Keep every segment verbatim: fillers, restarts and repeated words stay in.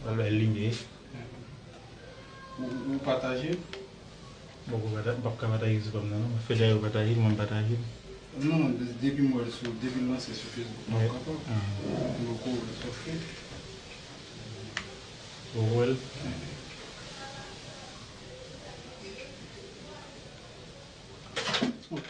Alò, li ye. Ou, ou pataje? Bon, ou pata-, m p ap ka pataje sou pa m nan, non. Fedja yo pataje, mwen m pataje. Non, de-, depi m wè l sou, depi l lanse sou Facebook, m ap kapab. Mwen poko wè l sou Facebook. Ou wè l? Ok.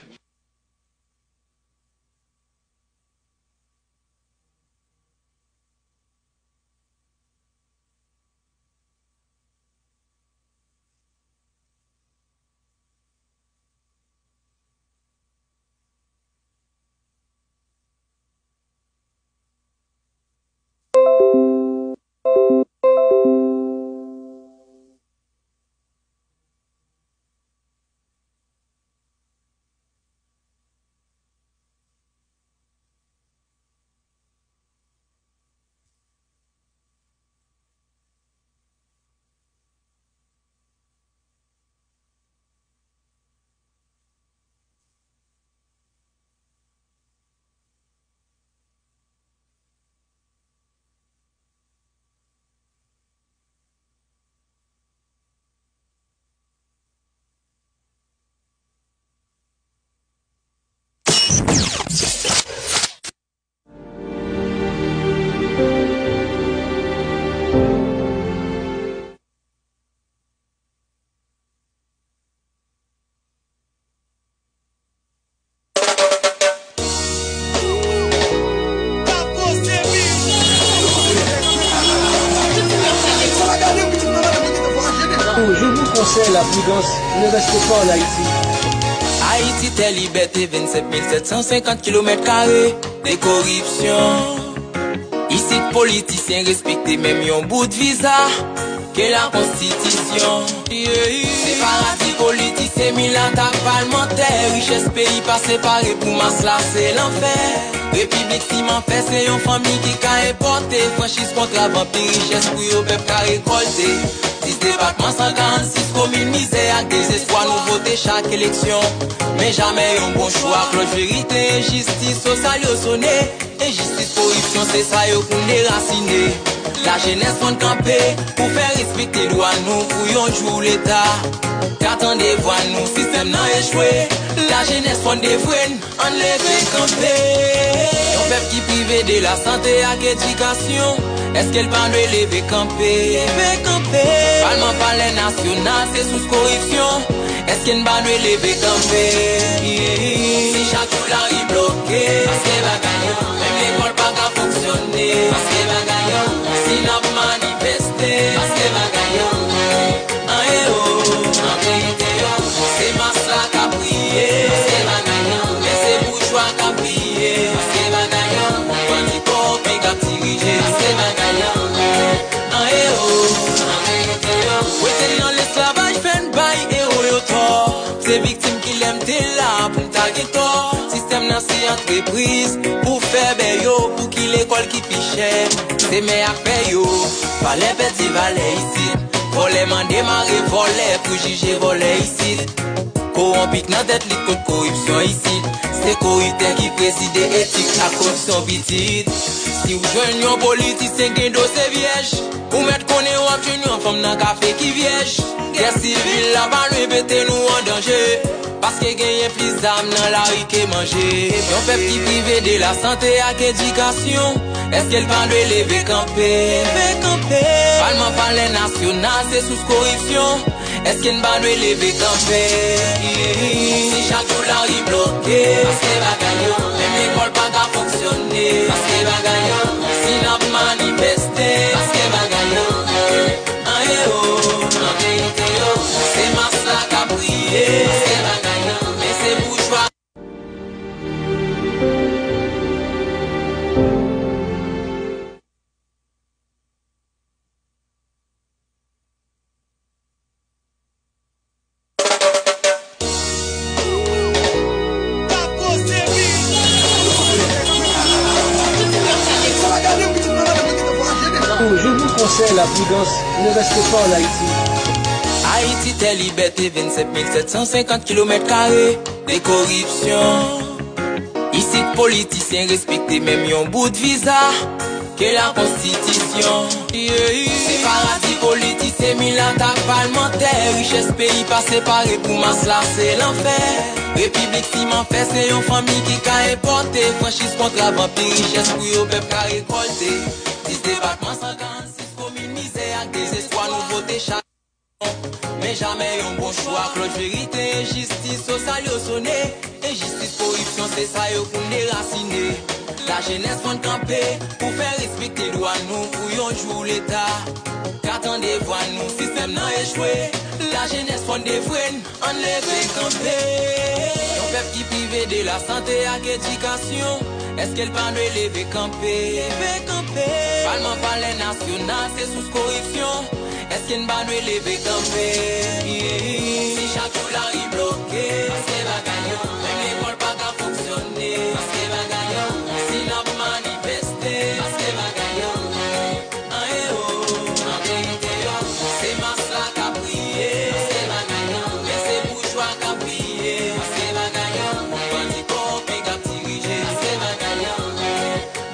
Toujou pou konsèy la pridans, ne reste pas en Haïti. Ayiti, tè libète, vennsenk mil sèt san senkant kilomèt kare de koripsyon. Isit politisyen respekte menm yon bout viza ke la konstitisyon. Se paradi politisyen, milat ak palmantè. Richès peyi pa separe pou mas la, se lanfè. Repiblik siman fè, se yon fanmi ki ka enpòte. Franchiz kontra vanpi richès pou yo pèp ka rekòlte. Dis depatman, san karannsis komin, mizè ak dezespwa. Nou vote chak eleksyon, men jamè yon bon chwa. Klòch verite, enjistis sosyal yo sone. Enjistis, koripsyon, se sa yo pou n derasine. Lajenès fò n kanpe pou fè respekte dwa nou, pou yon jou Leta ka tande vwa nou. Sistèm nan echwe, lajenès fò n devwe n, ann leve kanpe. Yon pèp ki prive de lasante ak edikasyon, èske l pa dwe leve kanpe? Leve kanpe. Palman, palè nasyonal, se sous koripsyon. Èske n pa dwe leve kanpe? Si chak jou lari bloke, paske bagay yo, menm lekòl pa ka fonksyone, paske bagay yo, si n ap manifeste, paske bagay yo, an e o, an verite yo, se mas la k ap priye, paske bagay yo, men se boujwa k ap priye, paske bagay yo, bandi kowonpi k ap dirije, paske bagay yo, an e o, an verite yo, rete nan lesklavaj fè n bay ewo yo tò. Se viktim ki lè m te la pou m ta gen tò. Sistèm nan se antrepriz pou fè bè yo, pou ki lekòl ki pi chè. Se mè ak pè yo, valè pèdi valè isit. Vòlè mande mare vòlè pou jije vòlè isit. Kowonpi k nan tèt lit kont koripsyon isit. Se koriptè ki prezide etik ak koripsyon pitit. Si w jwenn yon politisyen gen do se vyèj, ou mèt konnen w ap jwenn yon fanm nan kafe ki vyèj. Gè sivil la pa lwen pete, nou an danje. Paske genyen plis zam nan lari ke manje. Yon pèp ki prive de lasante ak edikasyon, èske l pa dwe leve kanpe? Leve kanpe. Palman, palè nasyonal, se sous koripsyon. Èske n pa dwe leve kanpe? Si chak jou lari bloke, paske bagay yo, menm lekòl pa ka fonksyone, paske bagay yo, si n ap manifeste, paske bagay yo, an e o, an verite yo, se mas la k ap priye, paske bagay yo, men se boujwa. Toujou pou konsèy la pridans, ne reste pas en Haïti. Ayiti, tè libète, vennsenk mil sèt san senkant kilomèt kare de koripsyon. Isit politisyen respekte menm yon bout viza ke la konstitisyon. Se pa Milat ak palmantè, richès peyi pa separe, pou mas la se lanfè. Repiblik siman fè, se yon fanmi ki ka enpòte franchiz, kontra, vanpi, richès pou yo pèp ka rekòlte. Dis depatman, san karannsis komin, mizè ak dezespwa, nou vote chak men jamè yon bon chwa. Klòch verite e jistis sosyal yo sone. Enjistis, koripsyon, se sa yo pou n derasine. Lajenès konn kanpe pou fè respekte dwa nou, pou yon jou Leta ka tande vwa nou. Sistèm nan echwe, lajenès konn devwe n, ann leve kanpe. Yon pèp ki prive de lasante ak edikasyon, èske l pa dwe leve kanpe? Leve kanpe. Palman, palè nasyonal, se sous koripsyon. Èske n pa dwe leve kanpe? Si chak jou lari bloke, paske bagay yo, menm lekòl pa ka fonksyone, paske bagay yo, si n ap manifeste, paske bagay yo, an e o, an verite yo, se mas la k ap priye, paske bagay yo, men se boujwa k ap priye, paske bagay yo, bandi kòwonpi k ap dirije, paske bagay yo,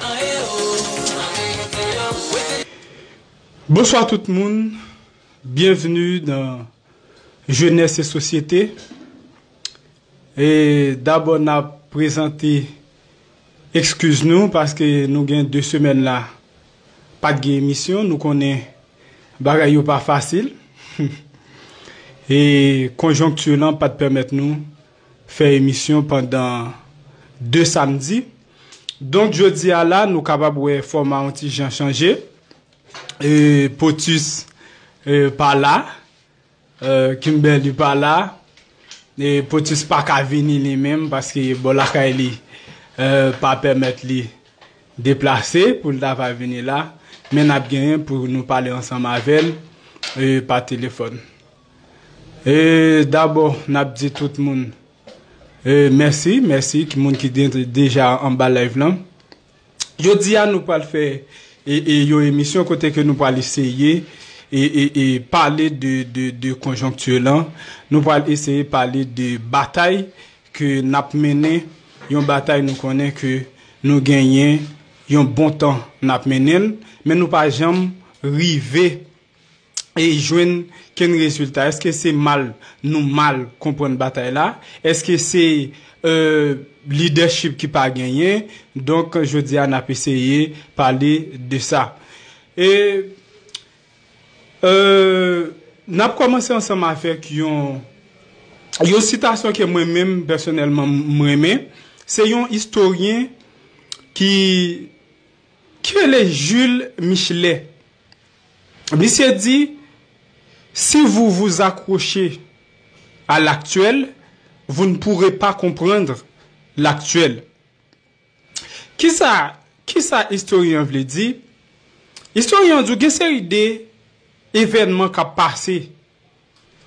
an e o, an verite yo, wete. Bonswa tout moun. Byenvni nan Jeunesse et Société. E dabò, n ap prezante ekskiz nou paske nou gen de semèn la pa t gen emisyon. Nou konnen bagay yo pa fasil. E konjonkti lan pa t pèmèt nou fè emisyon pandan de samdi. Donk, jodi a la, nou kapab wè fòma yon ti jan chanje. E Potus, e, pa la. E, Kimberly pa la. E Potus pa ka vini li menm paske bò lakay li, e, pa pèmèt li deplase pou l ta va vini la. Men n ap genyen pou nou pale ansanm avè l, e, pa telefòn. E dabò, n ap di tout moun, e, mèsi, mèsi ki moun ki de-, deja anba live lan. Jodi a, nou pral fè, e, e, yon emisyon kote ke nou pral eseye, e, e, e, pale de, de, de konjonkti lan. Nou pral eseye pale de batay ke n ap mennen, yon batay nou konnen ke nou genyen yon bon tan n ap mennen l, men nou pa janm rive e jwenn kenn rezilta. Èske se mal nou mal konprann batay la? Èske se, e, lidèchip ki pa genyen? Donk, jodi a, n ap eseye pale de sa. E, e, n ap kòmanse ansanm avèk yon, yon sitasyon ke mwen menm, pèsonèlman, m renmen. Se yon istoryen ki, ki rele Jules Michelet. Misye di, si vous vous accrochez à l'actuel, vous ne pourrez pas comprendre l'actuel. Kisa, kisa istoryen an vle di? Istoryen an di w gen seri de evènman k ap pase.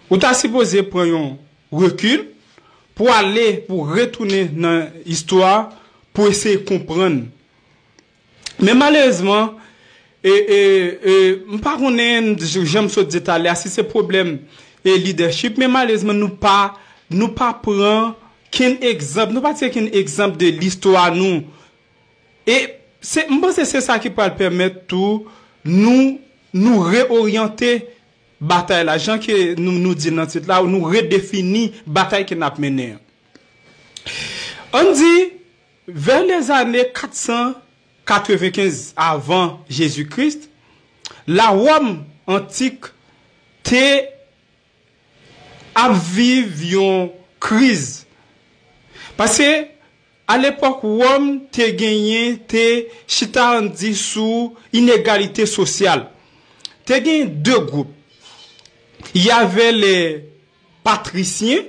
Ou ta sipoze pran yon rekil pou ale, pou retounen nan istwa, pou eseye konprann. Men malerezman, e, e, e, m pa konnen, j-, jan m sot di talè a, si se pwoblèm, e, lidèchip, men malerezman, nou pa, nou pa pran kenn egzanp, nou pa tire kenn egzanp de listwa nou. E se, m panse se sa ki pral pèmèt tou nou, nou reoryante batay la, jan ke nou, nou di nan tit la, nou redefini batay ke n ap mennen an. Ann di, vè lèzane kat san katrevenkenz avan Jezi Kris, Lawòm antik te ap viv yon kriz. Paske, alepòk, Wòm te genyen, te chita, ann di, sou inegalite sosyal. Te genyen de gwoup. Y avait les patriciens,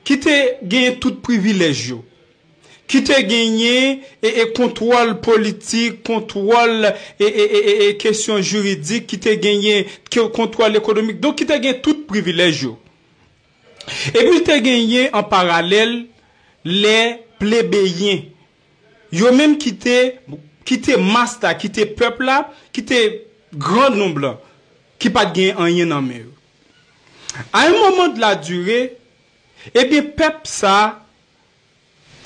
ki te genyen tout privilèj yo, ki te genyen, e, e, kontwòl politik, kontwòl, e, e, e, e, e, kesyon jiridik, ki te genyen ke-, kontwòl ekonomik, donk ki te genyen tout privilèj yo. Epi te genyen an paralèl lè plebeyen, yo menm ki te, ki te mas la, ki te pèp la, ki te gran nonb lan, ki pa t gen anyen nan men yo. A yon moman de la dire, ebyen, pèp sa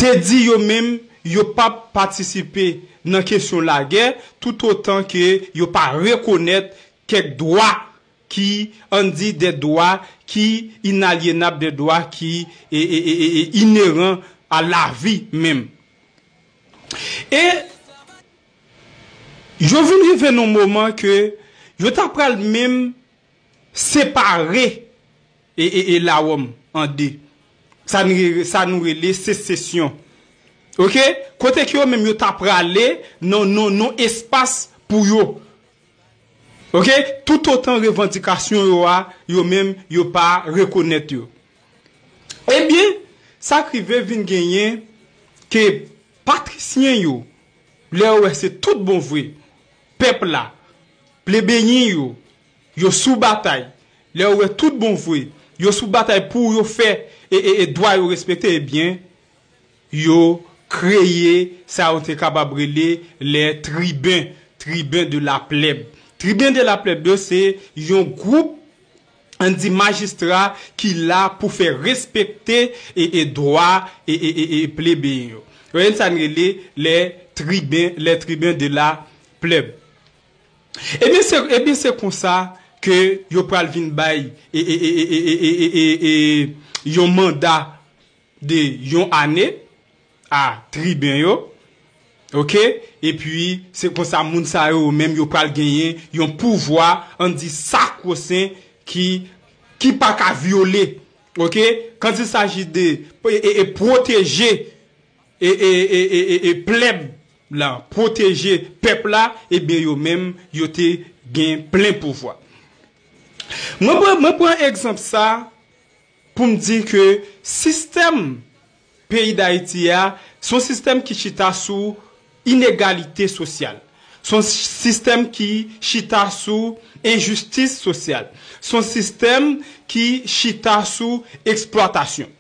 te di yo menm yo p ap patisipe nan kesyon lagè, toutotan ke yo pa rekonèt kèk dwa ki, ann di, des droits ki inaliénables, des droits ki e, e, e, e, e ineran a lavi menm. E yo vin rive nan moman ke yo ta pral menm separe e, e, e lawòm an de. Sa nou, sa nou rele sesesyon. Oke? Kote ke yo menm yo ta prale nan, nan, nan espas pou yo. Oke? Toutotan revandikasyon yo a, yo menm, yo pa rekonèt yo. Ebyen, sa k rive vin genyen ke patrisyen yo, lè yo wè se tout bon vre, pèp la, plebeyen yo, yo sou batay, lè yo wè tout bon vre, yo sou batay pou yo fè e, e, e dwa yo respekte, ebyen, yo kreye sa yo te kapab rele les tribuns, tribuns de la plèbe. Tribuns de la plèbe yo se yon gwoup, ann di, majistra ki la pou fè respekte e, e dwa e, e, e, e plebeyen yo. Yo rele sa n rele les tribuns, les tribuns de la plèbe. Ebyen, se, ebyen, se konsa ke yo pral vin bay e, e, e, e, e, e, e, e, e, yon manda de yon ane a triben yo. Oke? Epi, se konsa moun sa yo menm yo pral genyen yon pouvwa, ann di, sakwosen ki, ki pa ka vyole. Oke? Quand il s'agit de e, e, e pwoteje e, e, e, e, e, e plèb la, pwoteje pèp la, ebyen, yo menm, yo te gen plen pouvwa. Mwen pran, mwen pran egzanp sa pou m di ke sistèm peyi Dayiti a, se yon sistèm ki chita sou inegalite sosyal. Se yon sistèm ki chita sou enjistis sosyal. Se yon sistèm ki chita sou eksplwatasyon.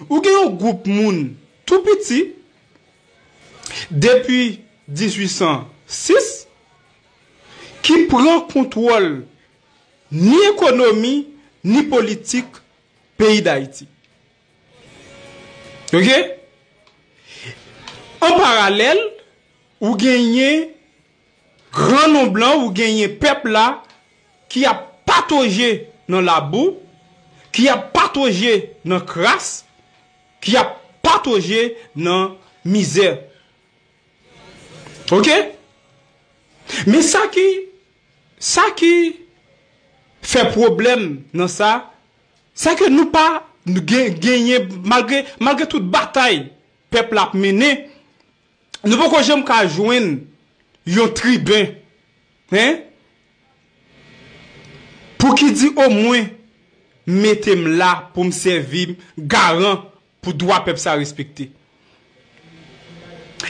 Ou gen yon gwoup moun tou piti, depi dizuit san sis, ki pran kontwòl ni ekonomi, ni politik peyi Dayiti. Oke? An paralèl, ou genyen gran nonb lan, ou genyen pèp la ki ap patoje nan labou, ki ap patoje nan kras, ki ap patoje nan mizè. Oke? Men sa ki, sa ki fè pwoblèm nan sa, sa ke nou pa gen, genyen, malgre, malgre tout batay pèp la ap mennen, nou poko janm ka jwenn yon triben, en, pou ki di omwen mete m la pou m sèvi garan pou dwa pèp sa respekte.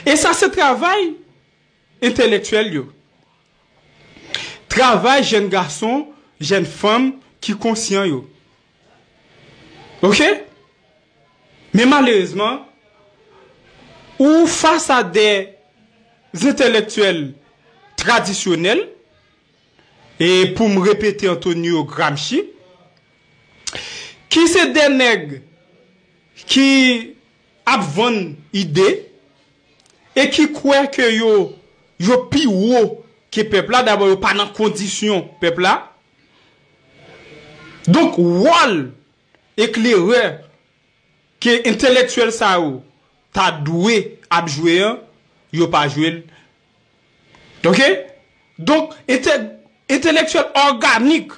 E sa se travay entelektyèl yo. Travay jèn gason, jèn fanm ki konsyan yo. Oke? Men malerezman, ou fas a de entelektyèl tradisyonèl, e pou m repete Antonio Gramsci, ki se de nèg ki ap vann ide e ki kwè ke yo, yo pi wo ke pèp la, dabò yo pa nan kondisyon pèp la. Donk, wòl eklerè ke entelektyèl sa yo ta dwe ap jwe an, yo pa jwe l. Oke? Donk, ente-, entelektyèl òganik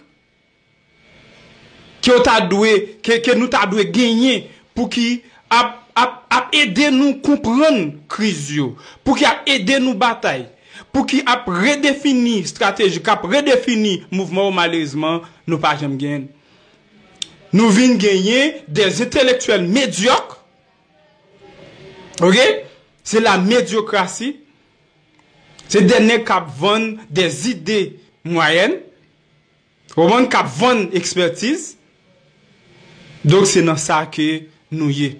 ke yo ta dwe, ke, ke nou ta dwe genyen pou ki ap, ap, ap ede nou konprann kriz yo, pou ki ap ede nou batay, pou ki ap redefini estrateji, k ap redefini mouvman yo, malerezman, nou pa janm genyen. Nou vin genyen de entelektyèl medyòk. Oke? Se la medyokrasi. Se de nèg k ap vann de ide mwayèn. Ou konprann? K ap vann ekspètiz. Donk, se nan sa ke nou ye.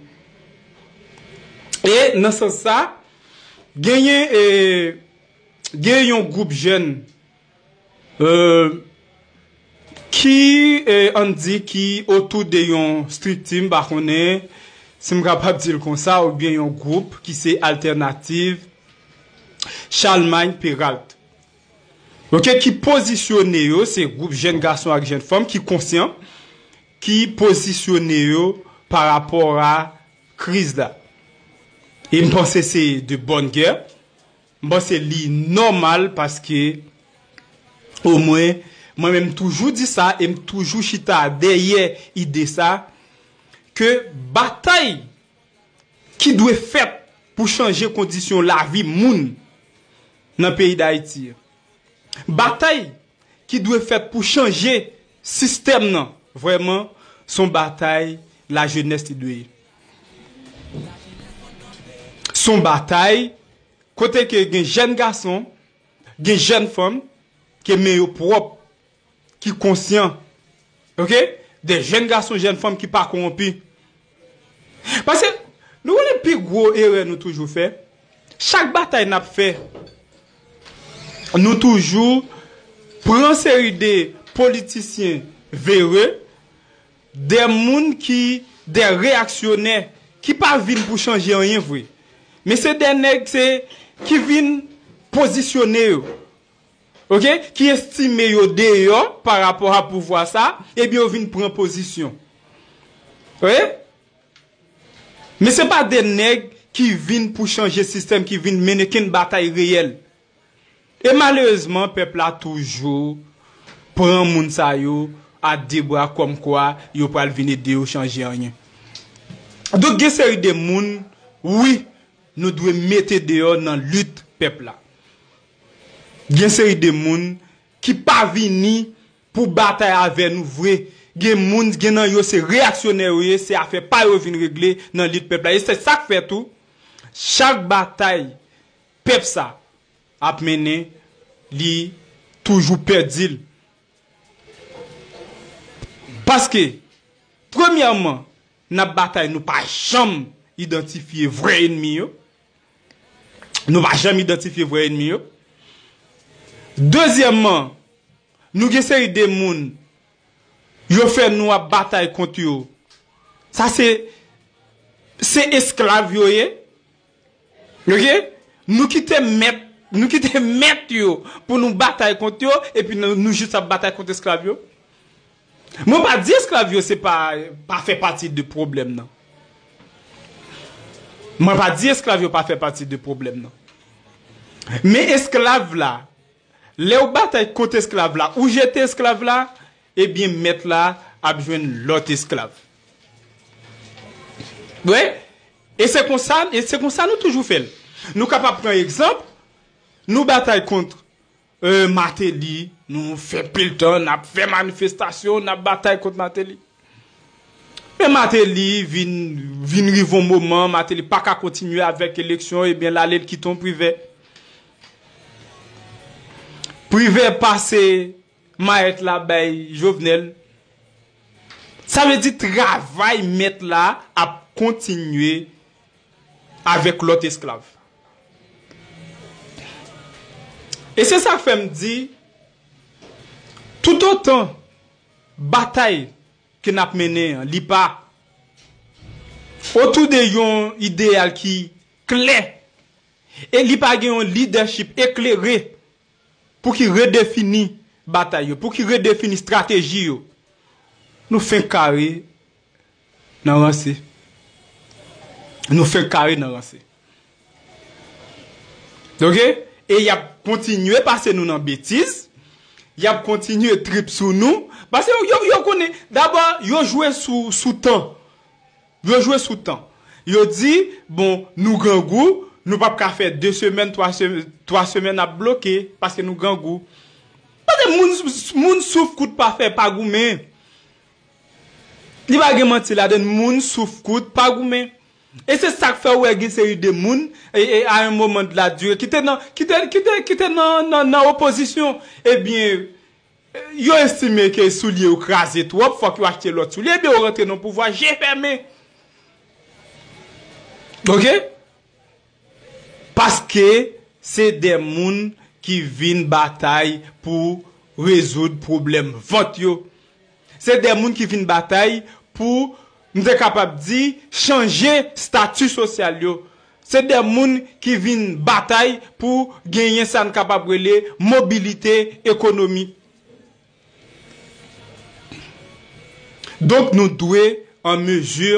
E nan sans sa, genyen, e, gen yon gwoup jèn, e, ki, e, ann di, ki otou de yon estrikti, m pa konnen si m kapab di l konsa, oubyen yon gwoup ki se Altènativ Charlemagne Péralte. Ok, ki pozisyone yo, se gwoup jèn gason ak jèn fanm ki konsyan, ki pozisyone yo pa rapò a kriz la. E m panse se de bonne guerre. M panse li nòmal paske, omwen, mwen menm m toujou di sa e m toujou chita dèyè ide sa, ke batay ki dwe fèt pou chanje kondisyon lavi moun nan peyi Dayiti. Batay ki dwe fèt pou chanje sistèm nan, vrèman, se yon batay lajenès li dwe ye. Se yon batay kote ke gen jèn gason, gen jèn fanm, ke men yo pwòp, ki konsyan. Ok? De jèn gason, jèn fanm ki pa kowonpi. Paske nou konnen pi gwo erè nou toujou fè. Chak batay n ap fè, nou toujou pran seri de politisyen vere, de moun ki, de reyaksyonè, ki pa vin pou chanje anyen vre. Men se de nèg se ki vin pozisyone yo. Ok? Ki estime yo deyò pa rapò a pouvwa sa, ebyen yo vin pran pozisyon. Wi? Men se pa de nèg ki vin pou chanje sistèm, ki vin mennen kenn batay reyèl. E malerezman, pèp la toujou pran moun sa yo a de bra kòmkwa yo pral vin ede yo chanje anyen. Donk, gen seri de moun, wi, nou dwe mete deyò nan lit pèp la. Gen seri de moun ki pa vini pou batay avè nou vre. Gen moun, gen nan yo se reyaksyonè yo ye, se afè pa yo vin regle nan lit pèp la. E se sa k fè tou, chak batay pèp sa ap mennen, li toujou pèdi l. Paske, premyèman, n ap batay, nou pa janm idantifye vrè ènmi yo. Nou pa janm idantifye vrè ènmi yo. Dezyèmman, nou gen seri de moun, yo fè nou ap batay kont yo. Sa se, se esklav yo ye. Ok? Nou kite mèt, nou kite mèt yo pou nou batay kont yo, epi nou, nou jis ap batay kont esklav yo. Mwen pa di esklav yo se pa, pa fè pati de pwoblèm nan. Mwen pa di esklav yo pa fè pati de pwoblèm nan. Men esklav la, lè w batay kont esklav la, ou jete esklav la, ebyen mèt la ap jwenn lòt esklav. Wi, e se konsa, e se konsa nou toujou fè l. Nou kapab pran egzanp, nou batay kont, euh, Martelly, nou fè pil tan, n ap fè manifestasyon, n ap batay kont Martelly. Men Martelly vin, vin rive yon moman, Martelly pa ka kontinye avèk eleksyon, ebyen l ale l kite yon Privè. Privè pase mayèt la bay Jovenel. Sa vle di travay mèt la ap kontinye avèk lòt esklav. E se sa k fè m di, toutotan batay ke n ap mennen an, li pa otou de yon ideyal ki klè, e li pa gen yon lidèchip eklere pou ki redefini batay yo, pou ki redefini estrateji yo, nou fenk kare nan ranse. Nou fenk kare nan ranse. Ok? E y ap kontinye pase nou nan betiz. Y ap kontinye trip sou nou. Paske yo, yo, yo konnen, dabò, yo jwe sou, sou tan. Yo jwe sou tan. Yo di, bon, nou grangou, nou p ap ka fè de semèn, twa semèn, twa semèn ap bloke, paske nou grangou. Paske moun, moun souf kout pa fè, pa goumen. Li pa gen manti ladan l, moun souf kout pa goumen. E se sa k fè w wè gen seri de moun, e, e, à un moment de la durée, ki te nan, ki te, ki te, ki te nan, nan, nan opozisyon, ebyen, yo estime ke soulye yo kraze twòp, fòk yo achte lòt soulye, ebyen, yo rantre nan pouvwa, je fèmen. Ok? Paske se de moun ki vin batay pou rezoud pwoblèm vant yo. Se de moun ki vin batay pou, m te kapab di, chanje stati sosyal yo. Se de moun ki vin batay pou genyen sa n kapab rele mobilite ekonomik. Donk, nou dwe an mezi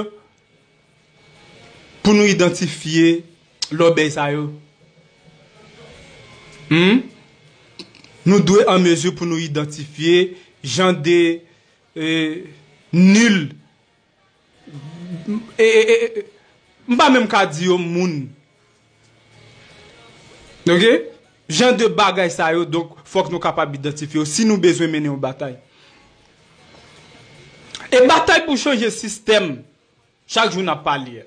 pou nou idantifye lòbèy sa yo. Hmm? Nou dwe an mezi pou nou idantifye jan de, eh, nil. E, e, e, e, m pa menm ka di yo moun. Oke? Jan de bagay sa yo, donk, fòk nou kapab idantifye yo si nou bezwen mennen yon batay. E batay pou chanje sistèm, chak jou n ap pale.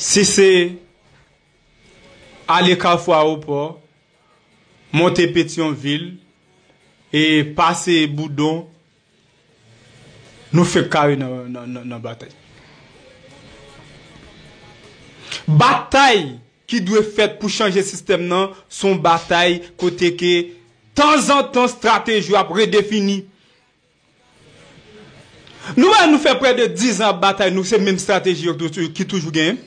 Si se ale Kafou Ayewopò, monte Petyonvil, e pase Boudon, nou fenk kare nan, nan, nan, nan batay. Batay ki dwe fèt pou chanje sistèm nan, se yon batay kote ke tanzantan estrateji yo ap redefini. Nou wè, nou fè prè de diz an ap batay, nou se menm estrateji yo tou-, ki toujou genyen.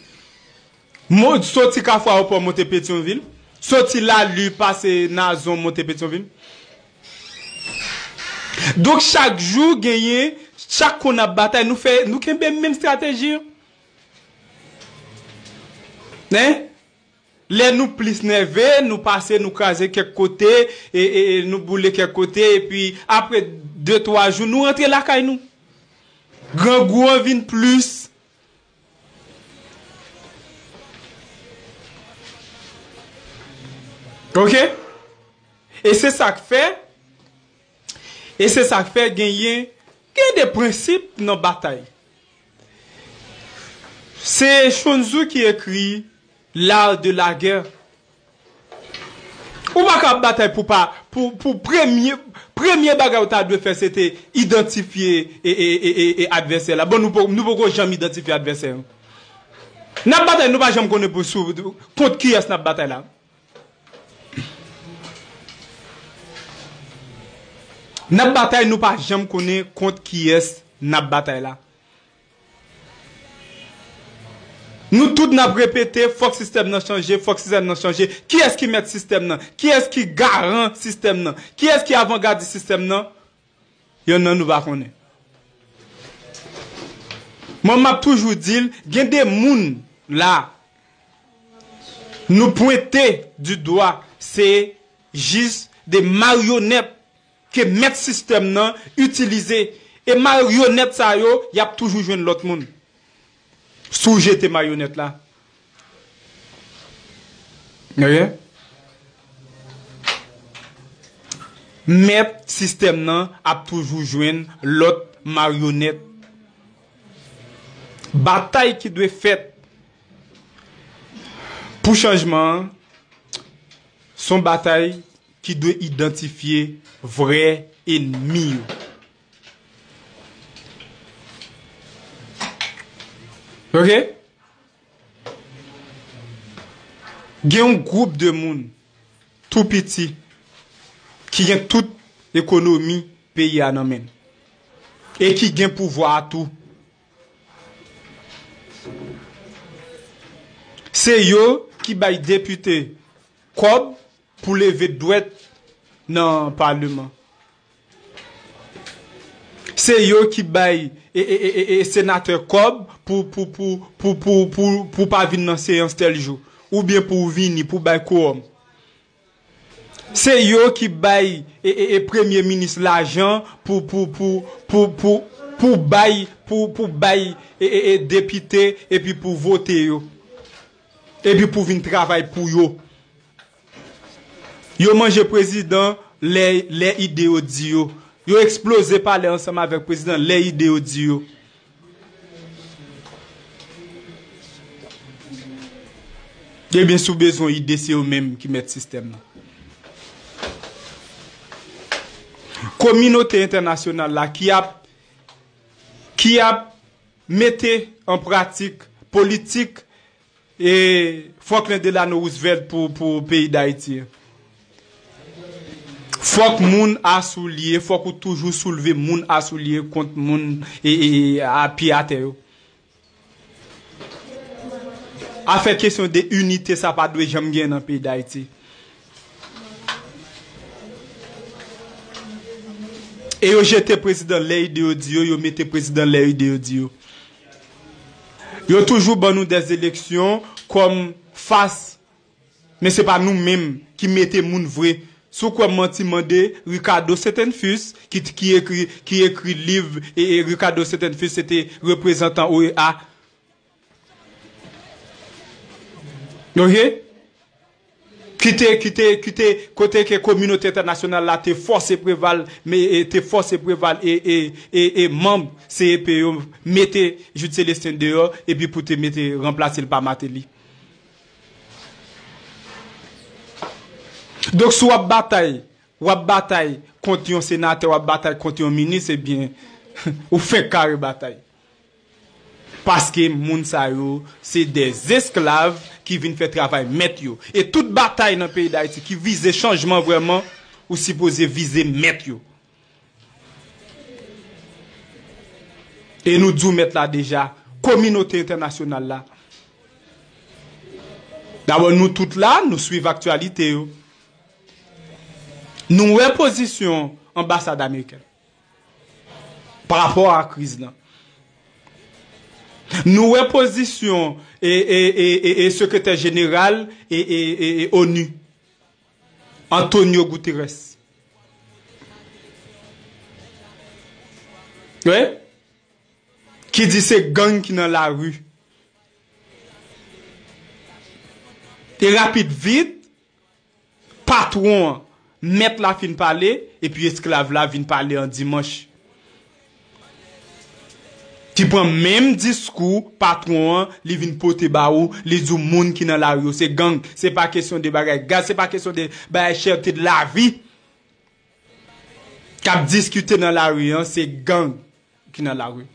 Mo-, soti Kafou Ayewopò monte Petyonvil, soti Lali pase Nazon monte Petyonvil. Donk, chak jou genyen, chak kou n ap batay, nou fè, nou kenbe menm estrateji yo. Hein? Lè nou plis nève, nou pase, nou kraze kèk kote, e, e, e nou boule kèk kote, epi apre de, twa jou, nou rantre lakay nou. Grangou an vin plis. Oke? E se sa k fè, e se sa k fè genyen, gen de prensip nan batay. Se Sun Tzu ki ekri L'art de la guerre. Ou pa ka ap batay pou pa, pou, pou premye, premye bagay ou ta dwe fè, se te idantifye e, e, e, e, e advèsè la. Bon, nou po-, nou poko janm idantifye advèsè an. N ap batay, nou pa janm konnen pou sou, kont kiyès n ap batay la. N ap batay, nou pa janm konnen kont kiyès n ap batay la. Nou tout n ap repete, fòk sistèm nan chanje, fòk sistèm nan chanje. Kiyès ki mèt sistèm nan? Kiyès ki garan sistèm nan? Kiyès ki avangadis sistèm nan? Yonn nan nou pa konnen. Mwen, m ap toujou di l, gen de moun la, nou pwente di dwa, se jis de maryonèt ke mèt sistèm nan itilize. E maryonèt sa yo, y ap toujou jwenn lòt moun si w jete maryonèt la. Oke? Mèt sistèm nan ap toujou jwenn lòt maryonèt. Batay ki dwe fèt pou chanjman an, se yon batay ki dwe idantifye vrè ènmi yo. Oke? Gen yon gwoup de moun tou piti ki gen tout ekonomi peyi a nan men l e ki gen pouvwa a tou. Se yo ki bay depite kòb pou leve dwèt nan paleman. Se yo ki bay e, e, e, e, e senatè kòb pou, pou, pou, pou, pou, pou, pou pa vin nan seyans tèl jou, oubyen pou w vini, pou bay kowòm. Se yo ki bay e, e, e premye minis lajan pou, pou, pou, pou, pou, pou bay, pou, pou bay e, e, e depite epi pou vote yo. Epi pou vin travay pou yo. Yo manje prezidan lè, lè ide yo di yo. Yo eksploze palè ansanm avèk prezidan lè ide yo di yo. Ebyen, si w bezwen ide, se yo menm ki mèt sistèm nan. Kominote entènasyonal la ki ap, ki ap mete an pratik politik e Franklin Delano Roosevelt pou, pou peyi Dayiti. Fòk moun asoulye, fòk ou toujou soulve moun asoulye kont moun e, e, e a pye atè yo. Afè kesyon de inite sa pa dwe janm gen nan peyi Dayiti. E yo jete prezidan lè ide yo di yo, yo mete prezidan lè ide yo di yo. Yo toujou ban nou dè eleksyon kòm fas, men se pa nou menm ki mete moun vre. Si w kwè m manti, mande Ricardo Setenfus ki, ki ekri, ki ekri liv, e, e Ricardo Setenfus se te reprezantan O E A. Ok? Ki te, ki te, ki te, kote ke kominote entènasyonal la te fòse Preval, men, e, te fòse Preval e, e, e, e manm C E P yo mete Jude Célestin deyò, epi pou te mete ranplase l pa Martelly. Donk, si w ap batay, w ap batay kont yon senatè, w ap batay kont yon minis, ebyen, ou fenk kare batay. Paske moun sa yo, se de esklav ki vin fè travay mèt yo. E tout batay nan peyi Dayiti ki vize chanjman vrèman, ou sipoze vize mèt yo. E nou di w mèt la deja, kominote entènasyonal la. Dabò, nou tout la, nou swiv aktyalite yo. Nou wè pozisyon anbasad amerikèn pa rapò a kriz lan. Nou wè pozisyon e, e, e, e, e sekretè jeneral e, e, e, e onu, Antonio Guterres. Wi. Ki di se gang ki nan lari. E rapid vit, patwon an, mèt la fin pale, epi esklav la vin pale an dimanch. Ki pran menm diskou patwon an, li vin pote ba ou, li di w moun ki nan lari yo se gang. Se pa kesyon de bagay gaz, se pa kesyon de bagay chète de lavi. K ap diskite nan lari an, se gang ki nan lari.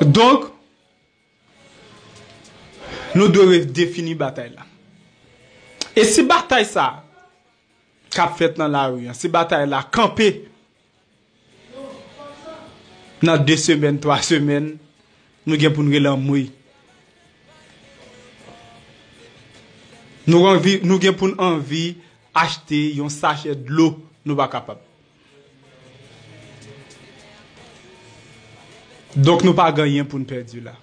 Donk, nou dwe redefini batay la. E si batay sa k ap fèt nan lari an, si batay la kanpe nan de semèn, twa semèn, nou gen pou n rele anmwey. Nou anvi, nou gen pou n anvi achte yon sachè dlo, nou pa kapab. Donk, nou pa gen anyen pou n pèdi la.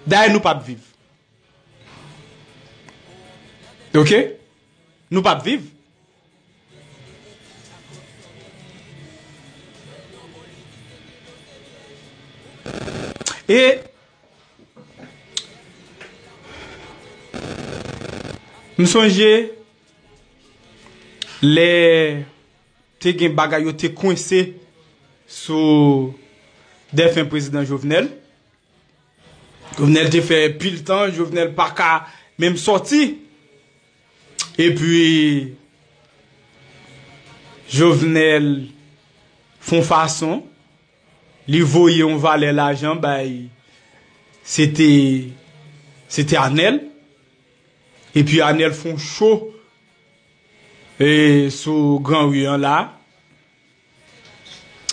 Dayè, nou p ap viv. Ok? Nou p ap viv. E m sonje lè te gen bagay yo te kwense sou dèfen prezidan Jovenel. Jovenel te fè pil tan, Jovenel pa ka menm sòti. Epi, Jovenel fè yon fason, li voye yon valè lajan bay, se te, se te Anèl. Epi Anèl fè yon cho, e, sou Granri an la.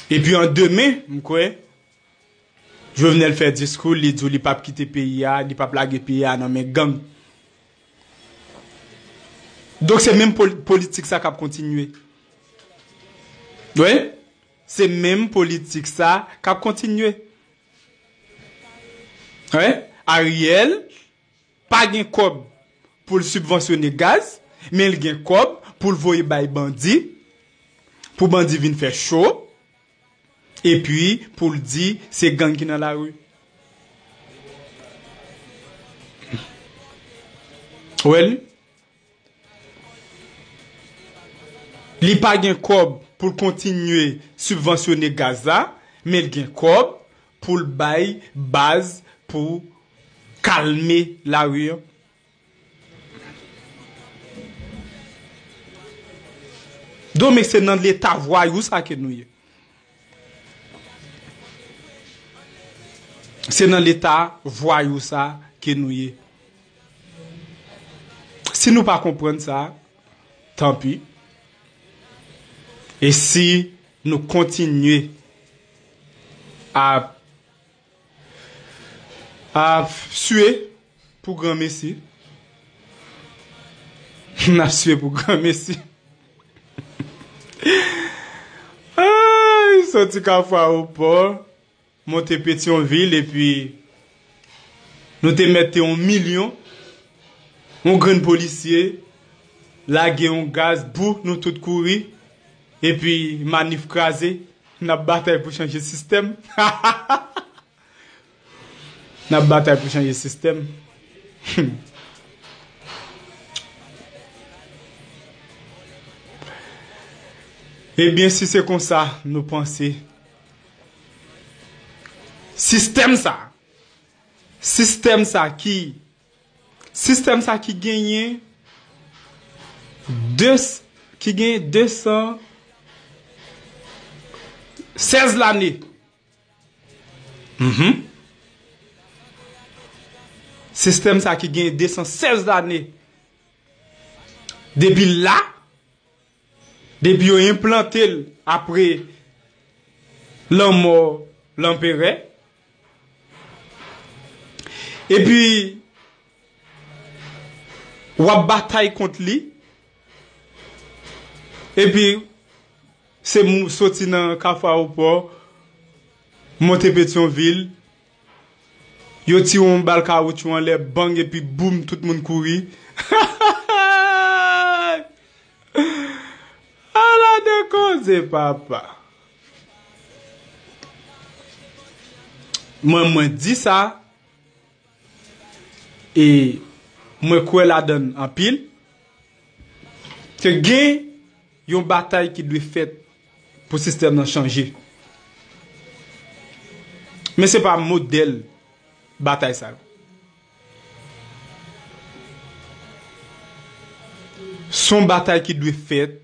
Epi an demen, m kwè, Jovenel fè diskou, li di w li p ap kite peyi a, li p ap lage peyi a nan men gang. Donk se menm pol-, politik sa k ap kontinye. Wi, se menm politik sa k ap kontinye. Wi, Ariel pa gen kòb pou l sibvansyone gaz, men l gen kòb pou l voye bay bandi, pou bandi vin fè cho, epi pou l di se gang ki nan lari. Well, li pa gen kòb pou l kontinye sibvansyone gaz la, men l gen kòb pou l bay baz pou kalme lari an. Donk, men se nan leta vwayou sa ke nou ye. Se nan leta vwayou sa ke nou ye. Si nou pa konprann sa, tanpi. E si nou kontinye ap, ap swe pou granmesi. N ap swe pou granmesi. Ay, soti Kafou Ayewopò, monte Petyonvil, epi nou te mete yon milyon, yon grenn polisye lage yon gaz, bou, nou tout kouri, epi manif kraze, n ap batay pou chanje sistèm. N ap batay pou chanje sistèm. Ebyen, si se konsa nou panse, sistèm sa, sistèm sa ki, sistèm sa ki genyen de, ki genyen de san sèz lane. Mhm. Sistèm sa ki gen de san sèz lane. Depi la, depi yo enplante l apre lanmò lanperè, epi w ap batay kont li, epi se mou-, soti nan Kafou Ayewopò, monte Petyonvil, yo tire yon bal kawotchou anlè, bang, epi boum, tout moun kouri. Ala de koze, papa. Mwen, mwen di sa, e mwen kwè ladann anpil, ke gen yon batay ki dwe fèt pou sistèm nan chanje. Men se pa modèl batay sa yo. Se yon batay ki dwe fèt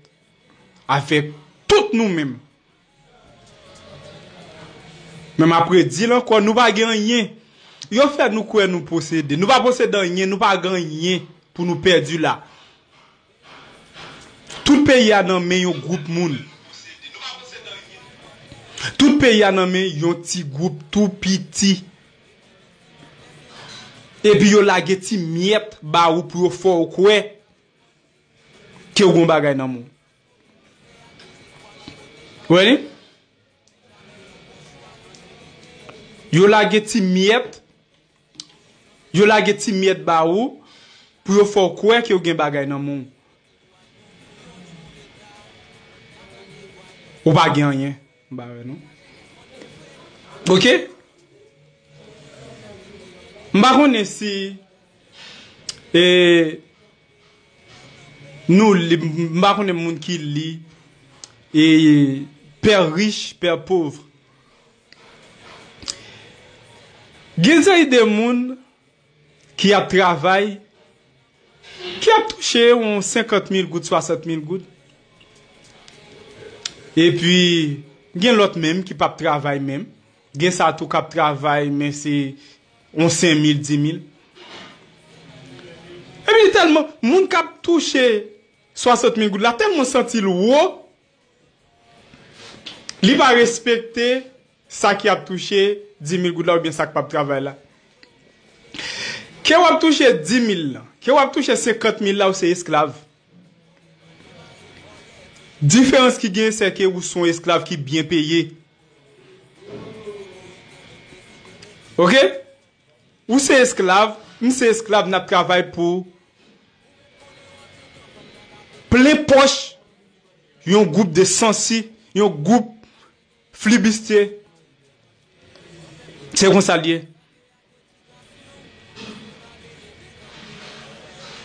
avèk tout nou menm. Men m ap redi l ankò, nou pa gen anyen. Yo fè nou kwè nou posede. Nou pa posede anyen, nou pa gen anyen pou nou pèdi la. Tout peyi a nan men yon gwoup moun. Tout peyi a nan men yon ti gwoup tou piti. Epi yo lage ti myèt ba ou pou yo fè w kwè ke w gon bagay nan men w. Ou wè li? Yo lage ti myèt, yo lage ti myèt ba ou pou yo fè w kwè ke w gen bagay nan men w. Ou pa gen anyen. M pa wè non. Ok? M pa konnen si, e, nou li, m pa konnen moun ki li, e, Père riche, Père pauvre. Gen seri de moun ki ap travay, ki ap touche yon senkant mil goud, swasant mil goud. Epi, gen lòt menm ki p ap travay menm. Gen sa tou k ap travay, men se yon senk mil, dis mil. Epi, tèlman, moun k ap touche swasant mil goud la, tèlman santi l wo, li pa respekte sa ki ap touche dis mil goud la oubyen sa k p ap travay la. Ke w ap touche dis mil lan, ke w ap touche senkant mil la, ou se esklav. Diferans ki gen, se ke ou se yon esklav ki byen peye. Ok? Ou se esklav, m se esklav, n ap travay pou plen pòch yon gwoup de sansi, yon gwoup flibistye. Se konsa l ye.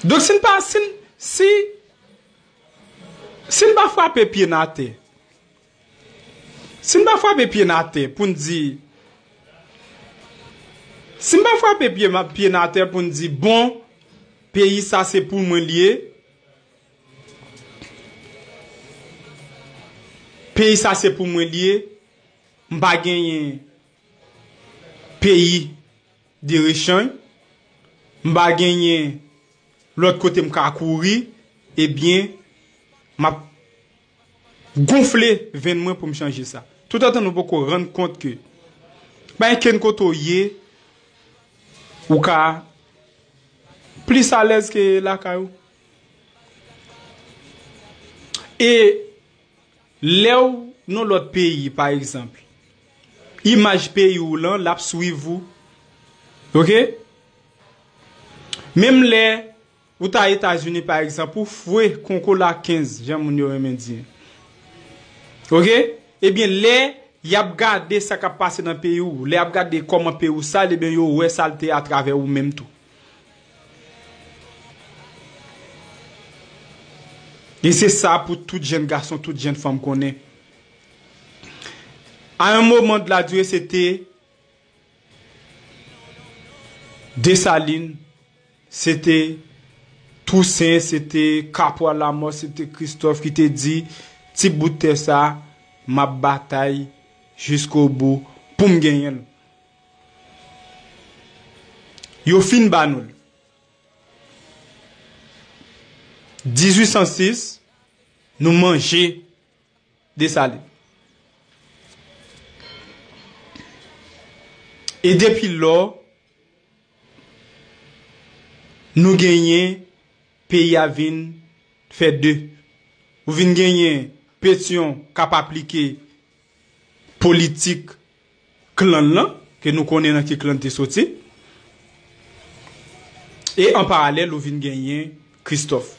Donk, si n pa, si n, si, si n pa frape pye n atè, si n pa frape pye n atè pou n di, si n pa frape pye, pye n atè pou n di, bon, peyi sa se pou mwen l ye, peyi sa se pou mwen l ye, m pa genyen peyi de rechanj, m pa genyen lòt kote m ka kouri, ebyen, m ap gonfle venn mwen pou m chanje sa. Toutotan nou poko rann kont ke Pa gen kenn kote w ye, ou ka plis alèz ke lakay ou. E lè w nan lòt peyi, pa egzanp, imaj peyi w lan, l ap swiv ou. Oke? Menm lè ou ta Etazini, pa egzanp, ou fwe konko la kenz, jan moun yo renmen di. Oke? Ebyen, lè y ap gade sa k ap pase nan peyi w, lè y ap gade kòman peyi w sal, ebyen, yo wè salte atravè ou menm tou. E se sa pou tout jèn gason, tout jèn fanm konnen. À un moment de la durée, se te Desalin, se te Tousen, se te Kapwa Lamò, se te Kristòf ki te di, ti bout tè sa, m ap batay jiskobou pou m genyen l. Yo fin ba nou l. Dizuit san sis, nou manje Desalin. E depi lò, nou genyen peyi a vin fè de. Ou vin genyen Petyon k ap aplike politik klan lan, ke nou konnen nan ki klan te soti. E an paralèl, ou vin genyen Kristòf.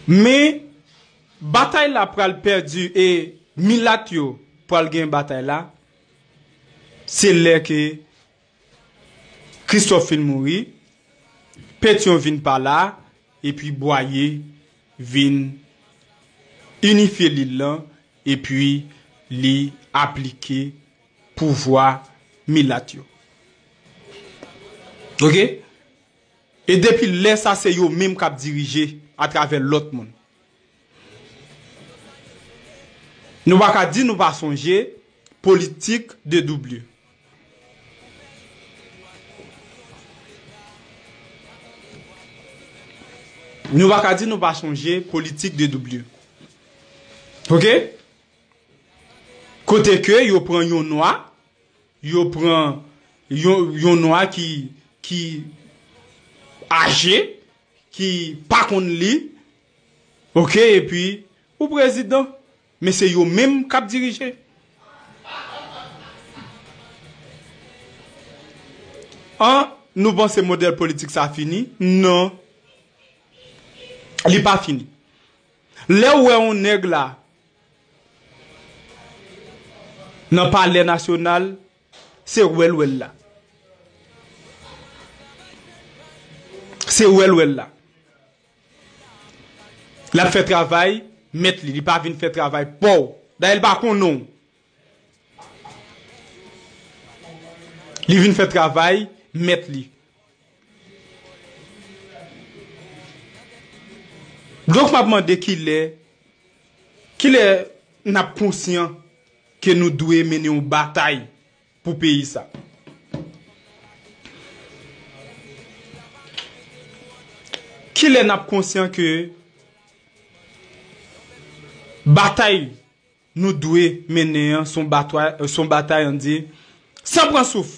Men, batay la pral pèdi e milat yo pral gen batay la. Se lè ke Kristòf fin mouri, Petyon vin pa la, epi Bwaye vin inifye lil lan, epi li aplike pouvwa milat yo. Oke? E depi lè sa, se yo menm k ap dirije atravè lòt moun. Nou pa ka di nou pa sonje politik de double. Nou pa ka di nou pa sonje politik de double. Oke? Kote ke yo pran yon nwa, yo pran yon, yon nwa ki, ki aje, ki pa konn li, oke, epi ou prezidan, men se yo menm k ap dirije. An, nou panse modèl politik sa fini? Non. Li pa fini. Lè w wè yon nèg la nan Palè Nasyonal, se wè l wè l la. Se wè l wè l la. L ap fè travay mèt li, li pa vin fè travay pa w. Dayè, li pa konnen w. Li vin fè travay mèt li. Donk, m ap mande kilè, kilè n ap konsyan ke nou dwe mennen yon batay pou peyi sa? Kilè n ap konsyan ke batay nou dwe mennen an, se yon batay, se yon batay, ann di, san pran souf?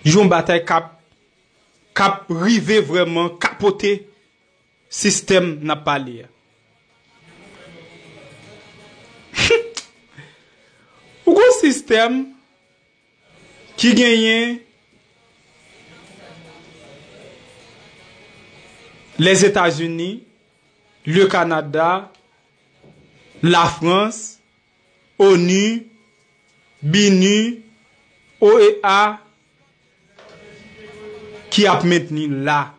Yon batay k ap, k ap rive vrèman kapote sistèm n ap pale a. Ou gon sistèm ki genyen Lèzetazini, le Kanada, Lafrans, ONU, BINUH, OEA, ki ap mentni la.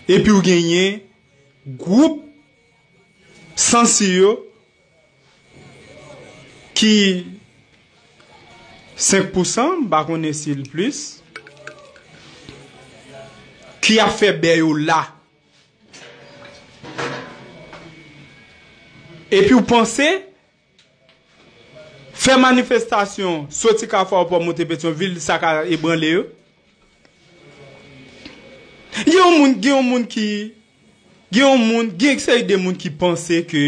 Epi w genyen gwoup sansi yo ki senk pousan, m pa konnen si l plis, ki ap fè bè yo la. Epi w panse fè manifestasyon soti Kafou Aewopò monte Petyonvil, sa ka ebranle yo? Gen yon moun, gen yon moun ki, gen yon moun, gen seri de moun ki panse ke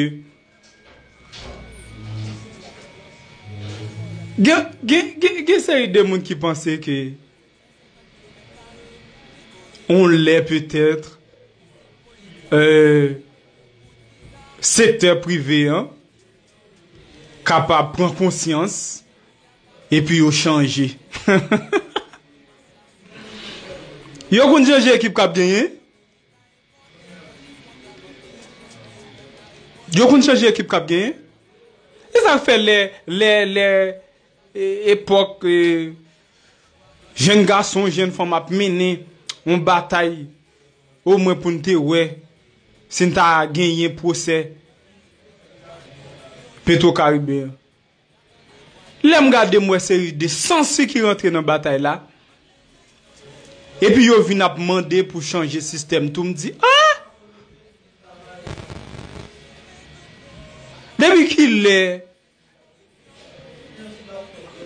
Gen, gen, gen, gen seri de moun ki panse ke on lè petèt, euh, sektè prive an kapab pran konsyans epi yo chanje. Yo konn chanje ekip k ap genyen. Yo konn chanje ekip k ap genyen. E sa k fè lè, lè, lè, e, epòk, e, jèn gason, jèn fanm ap mennen yon batay, omwen pou n te wè si n ta genyen pwosè Petro Caribe an. Lè m gade, m wè seri de sansi ki rantre nan batay la. Epi yo vin ap mande pou chanje sistèm tou. M di, ah! Depi kilè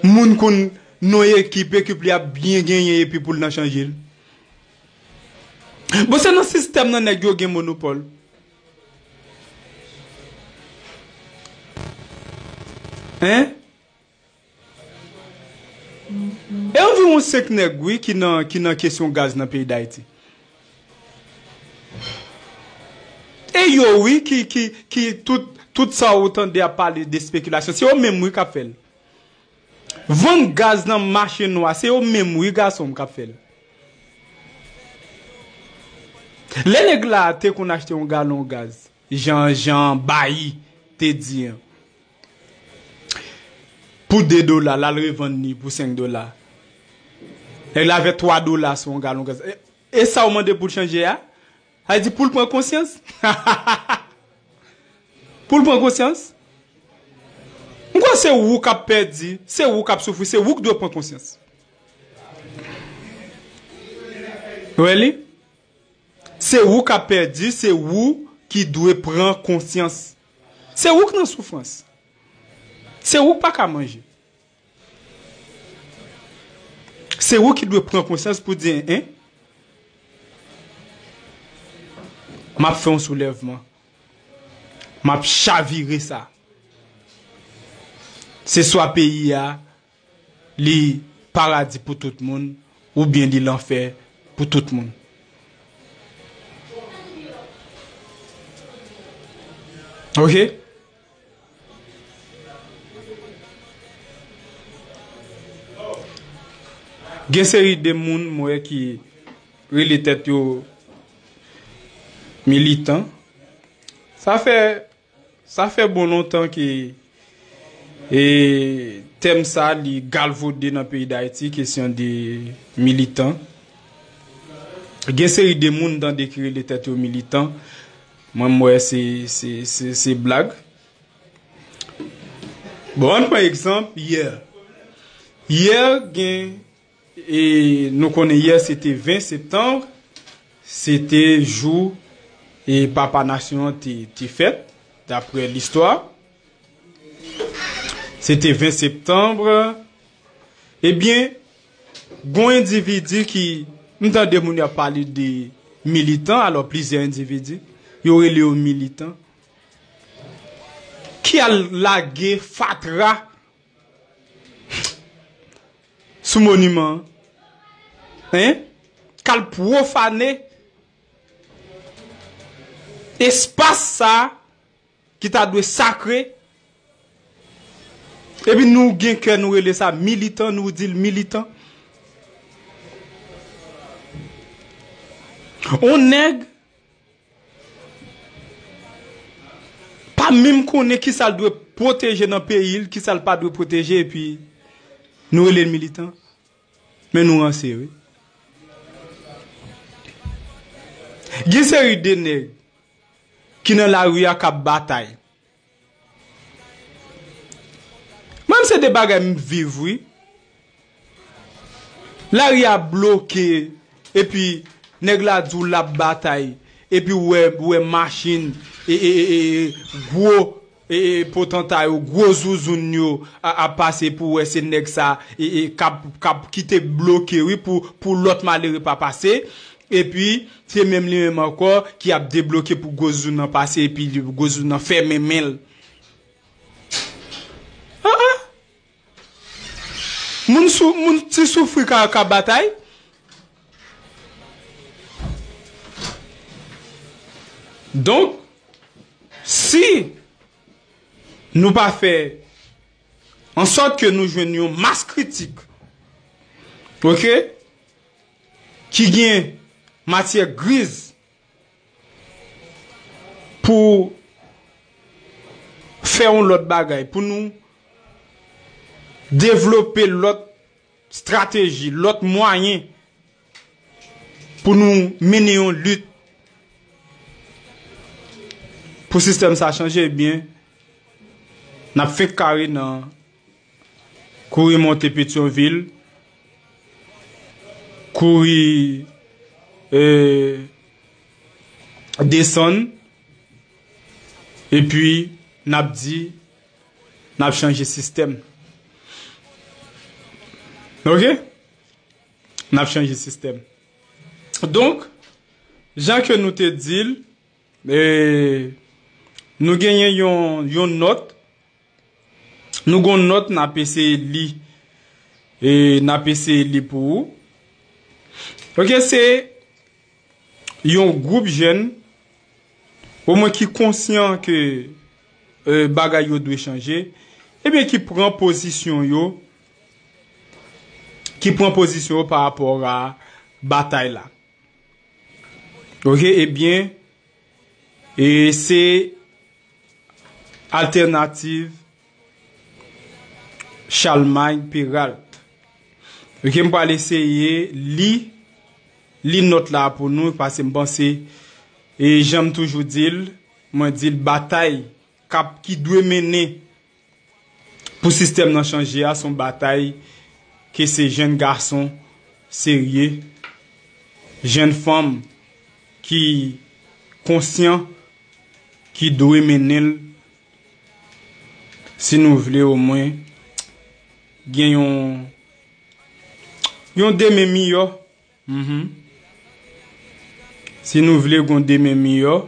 moun konn non ekip, ekip li ap byen genyen epi pou l nan chanje l? Bon, se nan sistèm nan nèg yo gen monopòl. Hein? E anviwon senk nèg, wi, ki nan, ki nan kesyon gaz nan peyi Dayiti. E yo, wi, ki, ki, ki tout, tout sa ou tande ap pale de spekilasyon, se yo menm, wi, k ap fè l. Vann gaz nan mache nwa, se yo menm, wi, gason m, k ap fè l. Lè nèg la te konn achte yon galon gaz, jan, jan Bayi te di an, pou de dola, l al revann li pou senk dola. Nèg la fè twa dola sou yon galon gaz. E, e sa w mande pou l chanje a? Sa vle di pou l pran konsyans? Pou l pran konsyans? M kwè se ou k ap pèdi, se ou k ap soufri, se ou k dwe pran konsyans. Really? Se ou k ap pèdi, se ou ki dwe pran konsyans. Se ou k nan soufrans. Se ou k pa ka manje. Se ou ki dwe pran konsyans pou di, en, m ap fè yon soulèvman. M ap chavire sa. Se swa peyi a, li paradi pou tout moun, oubyen li lanfè pou tout moun. Ok? Gen seri de moun, m wè, ki rele tèt yo militan. Sa fè, sa fè bon lontan ke, e, tèm sa li galvode nan peyi Dayiti, kesyon de militan. Gen seri de moun tande ki rele tèt yo militan. Mwen, m wè se, se, se, se blag. Bon, ann pran egzanp, yè. Yè gen, e nou konnen yè se te ven septanm, se te jou, e, papa nasyon an te, te fèt, daprè listwa. Se te ven septanm. Ebyen, gon endividi ki, m tande moun yo ap pale de militan, alò plizyè endividi, yo rele yo militan, ki al lage fatra sou moniman an, en? K al pwofane espas sa a ki ta dwe sakre, epi nou gen kè nou rele sa militan, nou di l militan. On nèg pa menm konnen kisa l dwe pwoteje nan peyi l, kisa l pa dwe pwoteje, epi nou rele l militan. Men nou ranse, wi. Gen seri de nèg ki nan lari a k ap batay. Mwen, se de bagay m viv, wi. Lari a bloke, epi nèg la di w l ap batay, epi w wè, w wè machin, e, e, e, e, gwo, e, e, potanta yo, gwo zouzoun yo, a, ap pase pou w wè se nèg sa, e, e, k ap, k ap kite bloke, wi, pou, pou lòt malere pa pase. Epi, se menm li menm ankò ki ap debloke pou gwo zouzoun nan pase, epi li, gwo zouzoun nan fèmen men l. Ah, ah. Moun sou, moun ti soufri ka, ka batay. Donk, si nou pa fè an sòt ke nou jwenn yon mas kritik, oke, ki gen matyè griz pou fè yon lòt bagay, pou nou devlope lòt estrateji, lòt mwayen pou nou mennen yon lit pou sistèm sa chanje, ebyen, n ap fenk kare nan kouri monte Petyonvil, kouri, e, desann, epi n ap di n ap chanje sistèm. Oke? N ap chanje sistèm. Donk, jan ke nou te di l, e, nou genyen yon, yon nòt, nou gon nòt n ap eseye li, e, n ap eseye li pou ou. Oke, se yon gwoup jèn, omwen ki konsyan ke, e, bagay yo dwe chanje, ebyen ki pran pozisyon yo, ki pran pozisyon yo pa rapò a batay la. Oke, ebyen, e se Altènativ Chalmay Peralt. Oke, m pral eseye li, li nòt la pou nou, paske m panse, e jan m toujou di l, mwen di l batay k ap, ki dwe mennen pou sistèm nan chanje a, se yon batay ke se jèn gason serye, jèn fanm ki konsyan, ki dwe mennen l, si nou vle omwen gen yon, yon demen miyò. Mhm. Si nou vle gon demen miyò,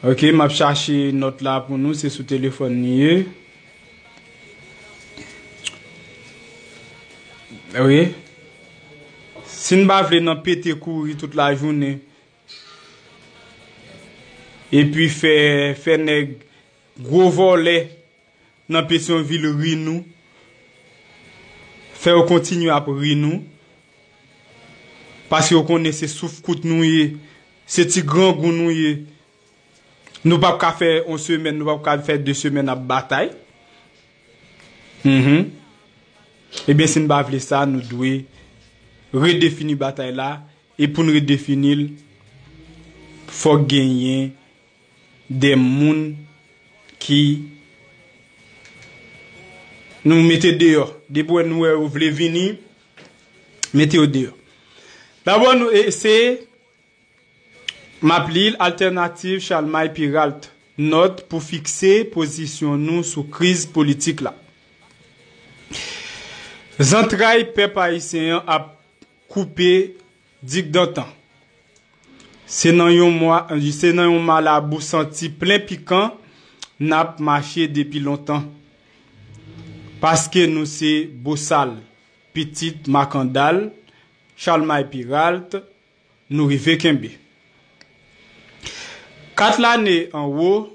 oke, m ap chache nòt la pou nou, se sou telefòn li ye. Wi. Si n pa vle nan pete kouri tout lajounen, epi fè, fè nèg gwo vòlè nan Petyonvil ri nou, fè yo kontinye ap ri nou, paske yo konnen se souf kout nou ye, se ti grangou nou ye. Nou p ap ka fè yon semèn, nou p ap ka fè de semèn ap batay. Mhm. Ebyen, si n pa vle sa, nou dwe redefini batay la, e pou n redefini l, fòk genyen de moun ki nou mete deyò. Depi wè nou wè yo vle vini, mete yo deyò. Dabò, nou, e, se, m ap li l, Altènativ Chalmay Peralt, nòt pou fikse pozisyon nou sou kriz politik la. Zantray pèp ayisyen an ap koupe digdantan. Se nan yon mwa, se nan yon malabou santi plen pikan n ap mache depi lontan. Paske nou se bosal, pitit makandal, Chalmay Peralt, nou rive kenbe. Kat lane anwo,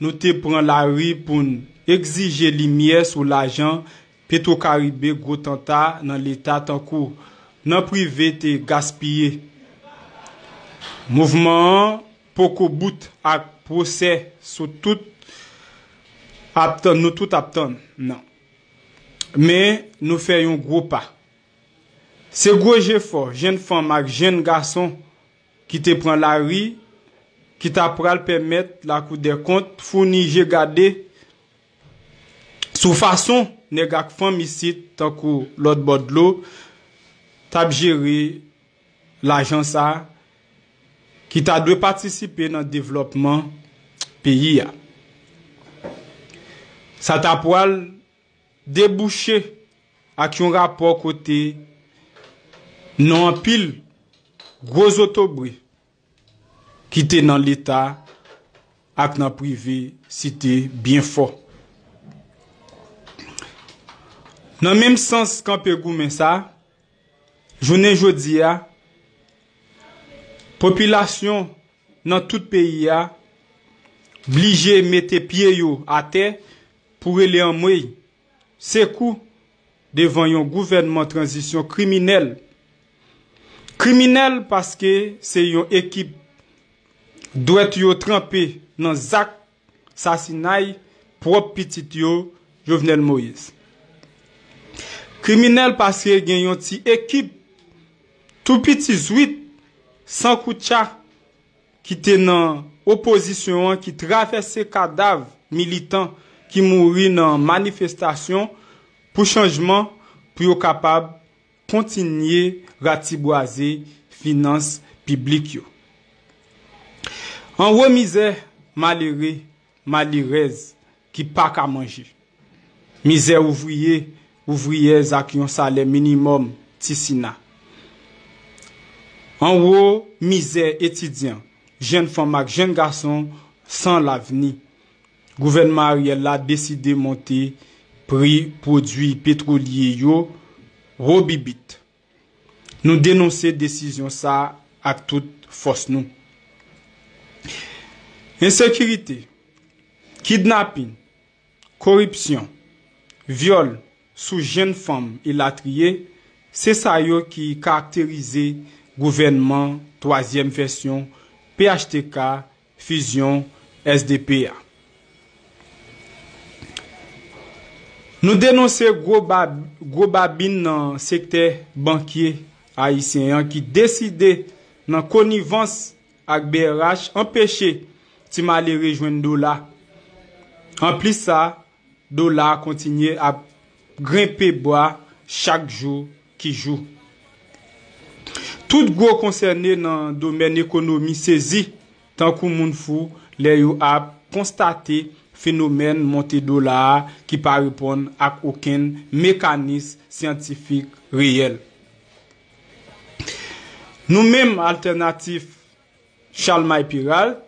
nou te pran lari pou n egzije limyè sou lajan Petwokaribe gwo tanta nan Leta tankou nan prive te gaspiye. Mouvman an poko bout ak pwosè sou tout ap tann, nou tout ap tann nan. Men nou fè yon gwo pa. Se gwo jefò jenn fanm ak jenn gason ki te pran lari ki ta pral pèmèt Lakou dè Kont founi je gade sou fason nèg ak fanm isit tankou lòt bò dlo t ap jere lajan sa a ki ta dwe patisipe nan devlòpman peyi a. Sa ta pral debouche ak yon rapò kote non anpil gwo zotobre ki te nan Leta ak nan prive site byen fò. Nan menm sans kanpe goumen sa, jounen jodi a, popilasyon nan tout peyi a blije mete pye yo atè pou rele anmwey, sekou devan yon gouvènman tranzisyon kriminèl. Kriminèl paske se yon ekip dwèt yo tranpe nan zak sasinay pwòp pitit yo, Jovenel Moïse. Kriminèl paske gen yon ti ekip tou piti zwit, san koutcha, ki te nan opozisyon an, ki travèse kadav militan ki mouri nan manifestasyon pou chanjman, pou yo kapab kontinye ratibwaze finans piblik yo. Anwo mizè malere, malerèz ki pa ka manje. Mizè ouvriye, ouvriyèz ak yon salè minimòm, Tisina. Anwo mizè etidyan, jèn fanm ak jèn gason san lavni. Gouvènman Ariel la deside monte pri pwodui petwolye yo wo bibit. Nou denonse desizyon sa ak tout fòs nou. Ensekirite, kidnapin, koripsyon, vyòl sou jenn fanm elatriye, se sa yo ki karakterize gouvènman twazyèm vèsyon P H T K, fizyon S D P a. Nou denonse gwo ba-, gwo babin nan sektè bankye ayisyen an ki deside nan konivans ak B R H anpeche ti malere jwenn dola. Anplis sa, dola a kontinye ap grenpe bwa chak jou ki jou. Tout gwo konsène nan domèn ekonomi sezi tankou moun fou lè yo ap konstate fenomèn monte dola a ki pa reponn ak okenn mekanis syantifik reyèl. Nou menm, Altènatif Chalmay Peralt,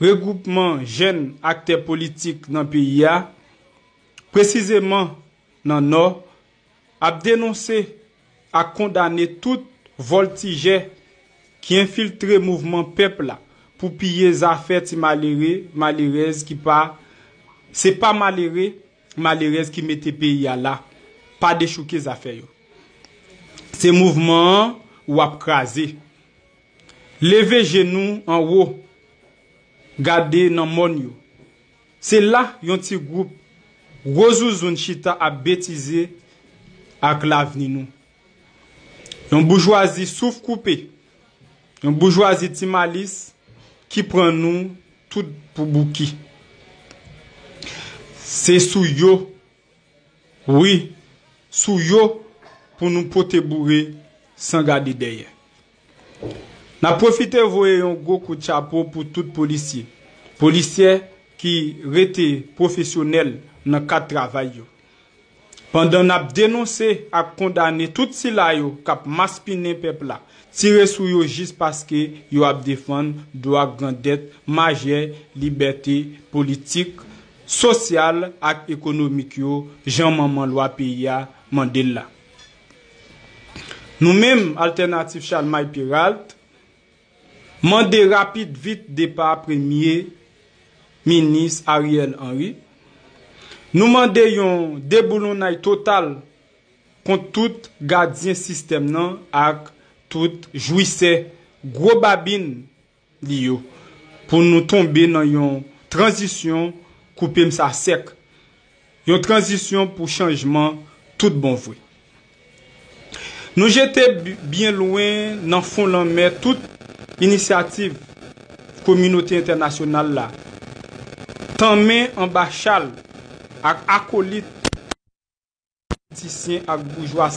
regwoupman jèn aktè politik nan peyi a, presizeman nan Nò, ap denonse ak kondane tout vòltijè ki enfiltre mouvman pèp la pou piye zafè ti malere, malerèz ki pa, se pa malere, malerèz ki mete peyi a la, pa dechouke zafè yo. Se mouvman an w ap kraze. Leve je nou anwo, gade nan mòn yo. Se la yon ti gwoup gwo zouzoun chita ap betize ak lavni nou. Yon boujwazi souf koupe, yon boujwazi ti malis ki pran nou tout pou bouki. Se sou yo, wi, sou yo pou nou pote boure san gade dèyè. N ap pwofite voye yon gwo kout chapo pou tout polisye, polisyè ki rete pwofesyonèl nan kad travay yo. Pandan n ap denonse ak kondane tout sila yo k ap maspinen pèp la, tire sou yo jis paske yo ap defann dwa grandèt majè, libète politik, sosyal ak ekonomik yo, jan manman lwa peyi a mande l la. Nou menm, Altènatif Chalmay Peralt, mande rapid vit depa Premye Minis Ariel Henry. Nou mande yon deboulonnay total kont tout gadyen sistèm nan ak tout jwisè gwo babin li yo, pou nou tonbe nan yon tranzisyon koupe m sa sèk, yon tranzisyon pou chanjman tout bon vre. Nou jete bi-, byen lwen nan fon lanmè tout inisyativ kominote entènasyonal la, tanmen anba chal ak akolit politisyen ak boujwa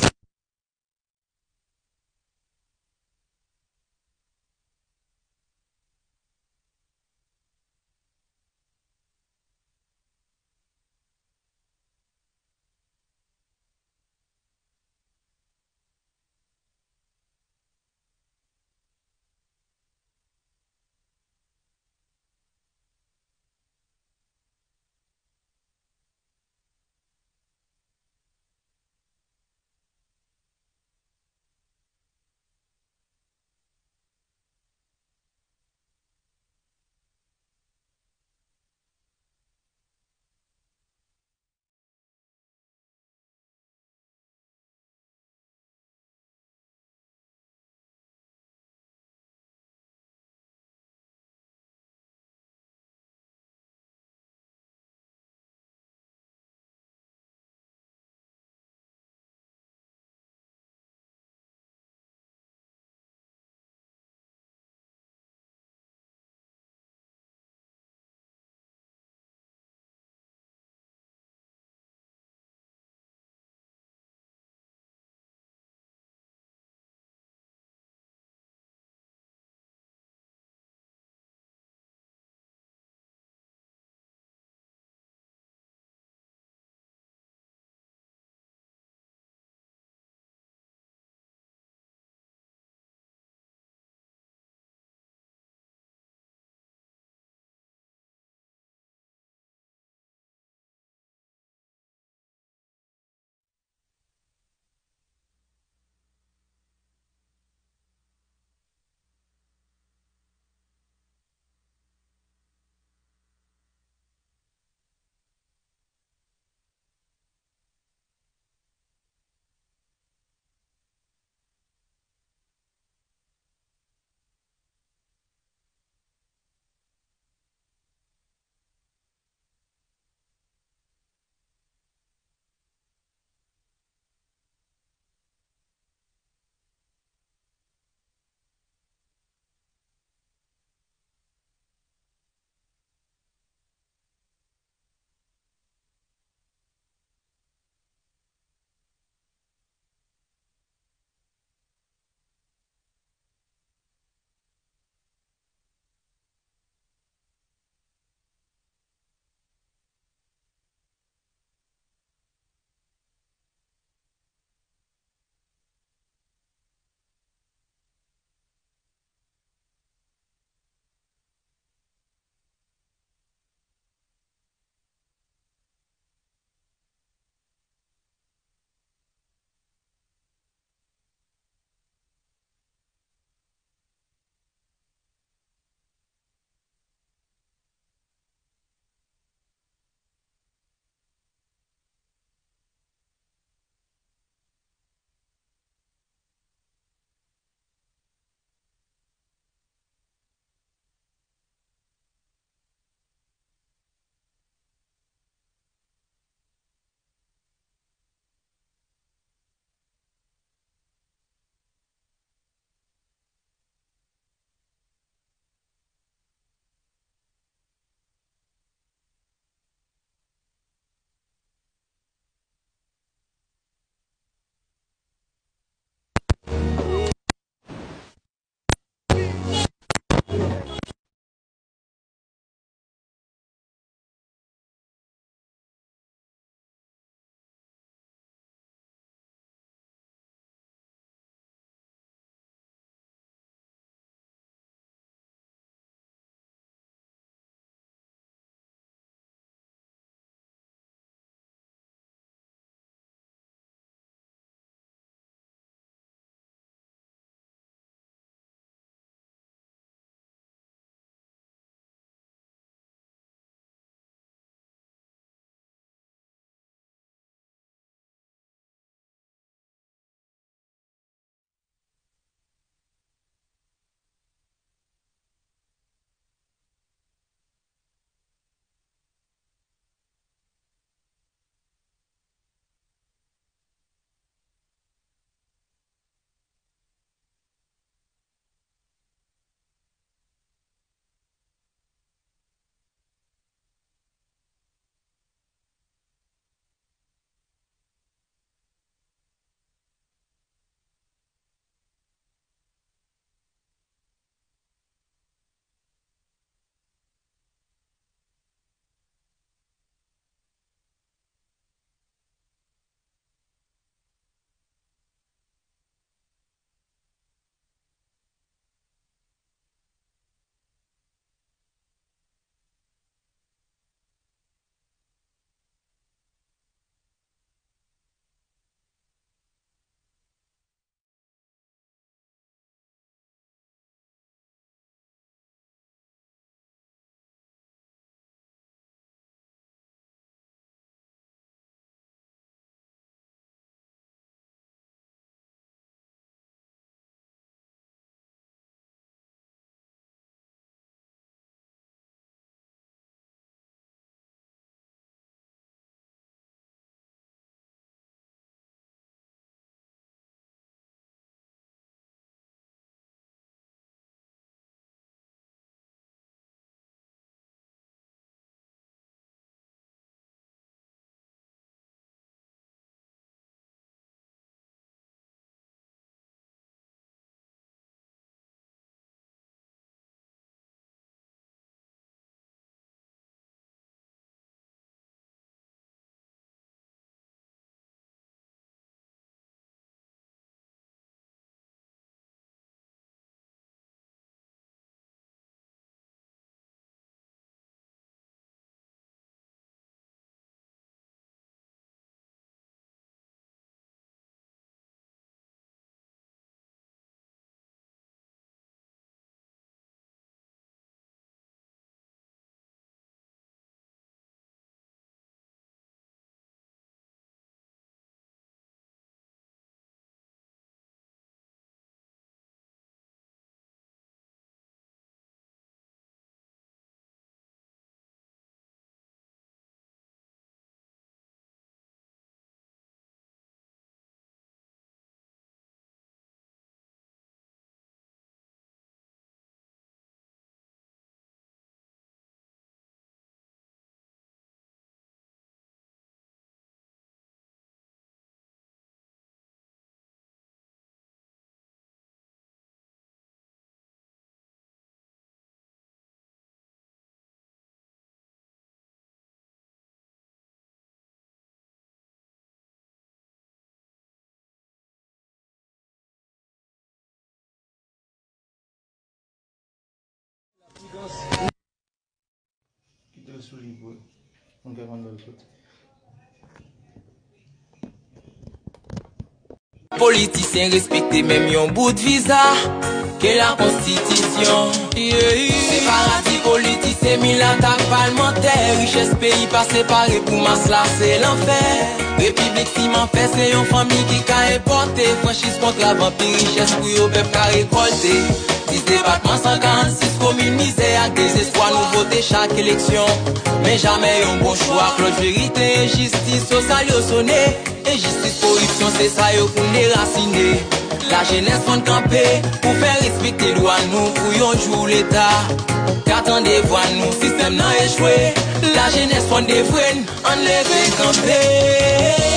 Sou li vre. Moun k ap ann lòt kote. Politisyen respekte menm yon bout viza ke la konstitisyon. Yeah. Se paradi politisyen, milat ak palmantè. Richès peyi pa separe pou mas la, se lanfè. Repiblik siman fè, se yon fanmi ki ka enpòte. Franchiz kontra vanpi, richès pou yo pèp ka rekòlte. Dis depatman, san karannsis komin, mizè ak dezespwa, nou vote chak eleksyon. Men jamè yon bon chwa, Claude Vérité, enjistis sosyal yo sone. Enjistis, koripsyon, se sa yo pou n derasine. Lajenès fò n kanpe pou fè respekte dwa nou, pou yon jou Leta ka tande vwa nou. Sistèm nan echwe, lajenès fò n devwe n, ann leve kanpe.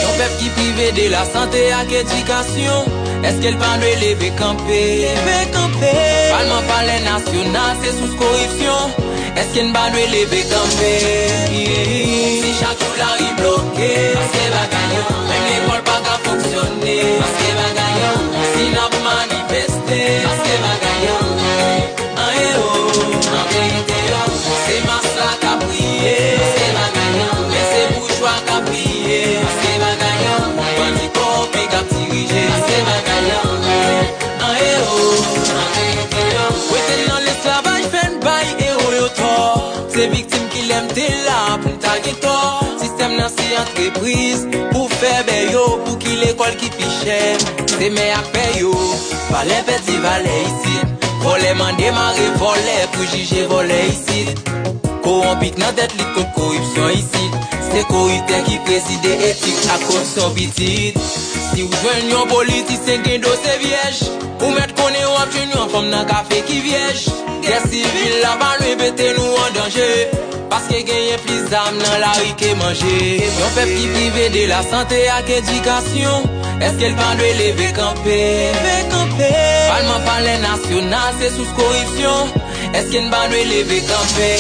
Yon pèp ki prive de lasante ak edikasyon, èske l pa dwe leve kanpe? Leve kanpe. Palman, palè nasyonal, se sous koripsyon. Èske n pa dwe leve kanpe? Si chak jou lari bloke, paske bagay yo, menm lekòl pa ka fonksyone, paske bagay yo, si n ap manifeste, paske bagay yo, an e o, an verite yo, se mas la k ap priye, paske bagay yo, men se boujwa k ap priye, paske bagay yo, bandi kowonpi k ap dirije, paske bagay yo, an e o, an verite yo, rete nan lesklavaj fè n bay ewo yo tò. Se viktim ki lè m te la pou m ta gen tò. Sistèm nan se antrepriz pou fè bè yo, pou ki lekòl ki pi chè. Se mè ak pè yo, valè pèdi valè isit. Vòlè mande mare vòlè pou jije vòlè isit. Kowonpi k nan tèt lit kont koripsyon isit. Se koriptè ki prezide etik ak koripsyon pitit. Si w jwenn yon politisyen gen do se vyèj, ou mèt konnen w ap jwenn yon fanm nan kafe ki vyèj. Gè sivil la pa lwen mete nou an danje, paske genyen plis zam nan lari ke manje. Yon pèp ki prive de lasante ak edikasyon, èske l pa dwe leve kanpe? Leve kanpe. Palman, palè nasyonal, se sous koripsyon. Èske n pa dwe leve kanpe?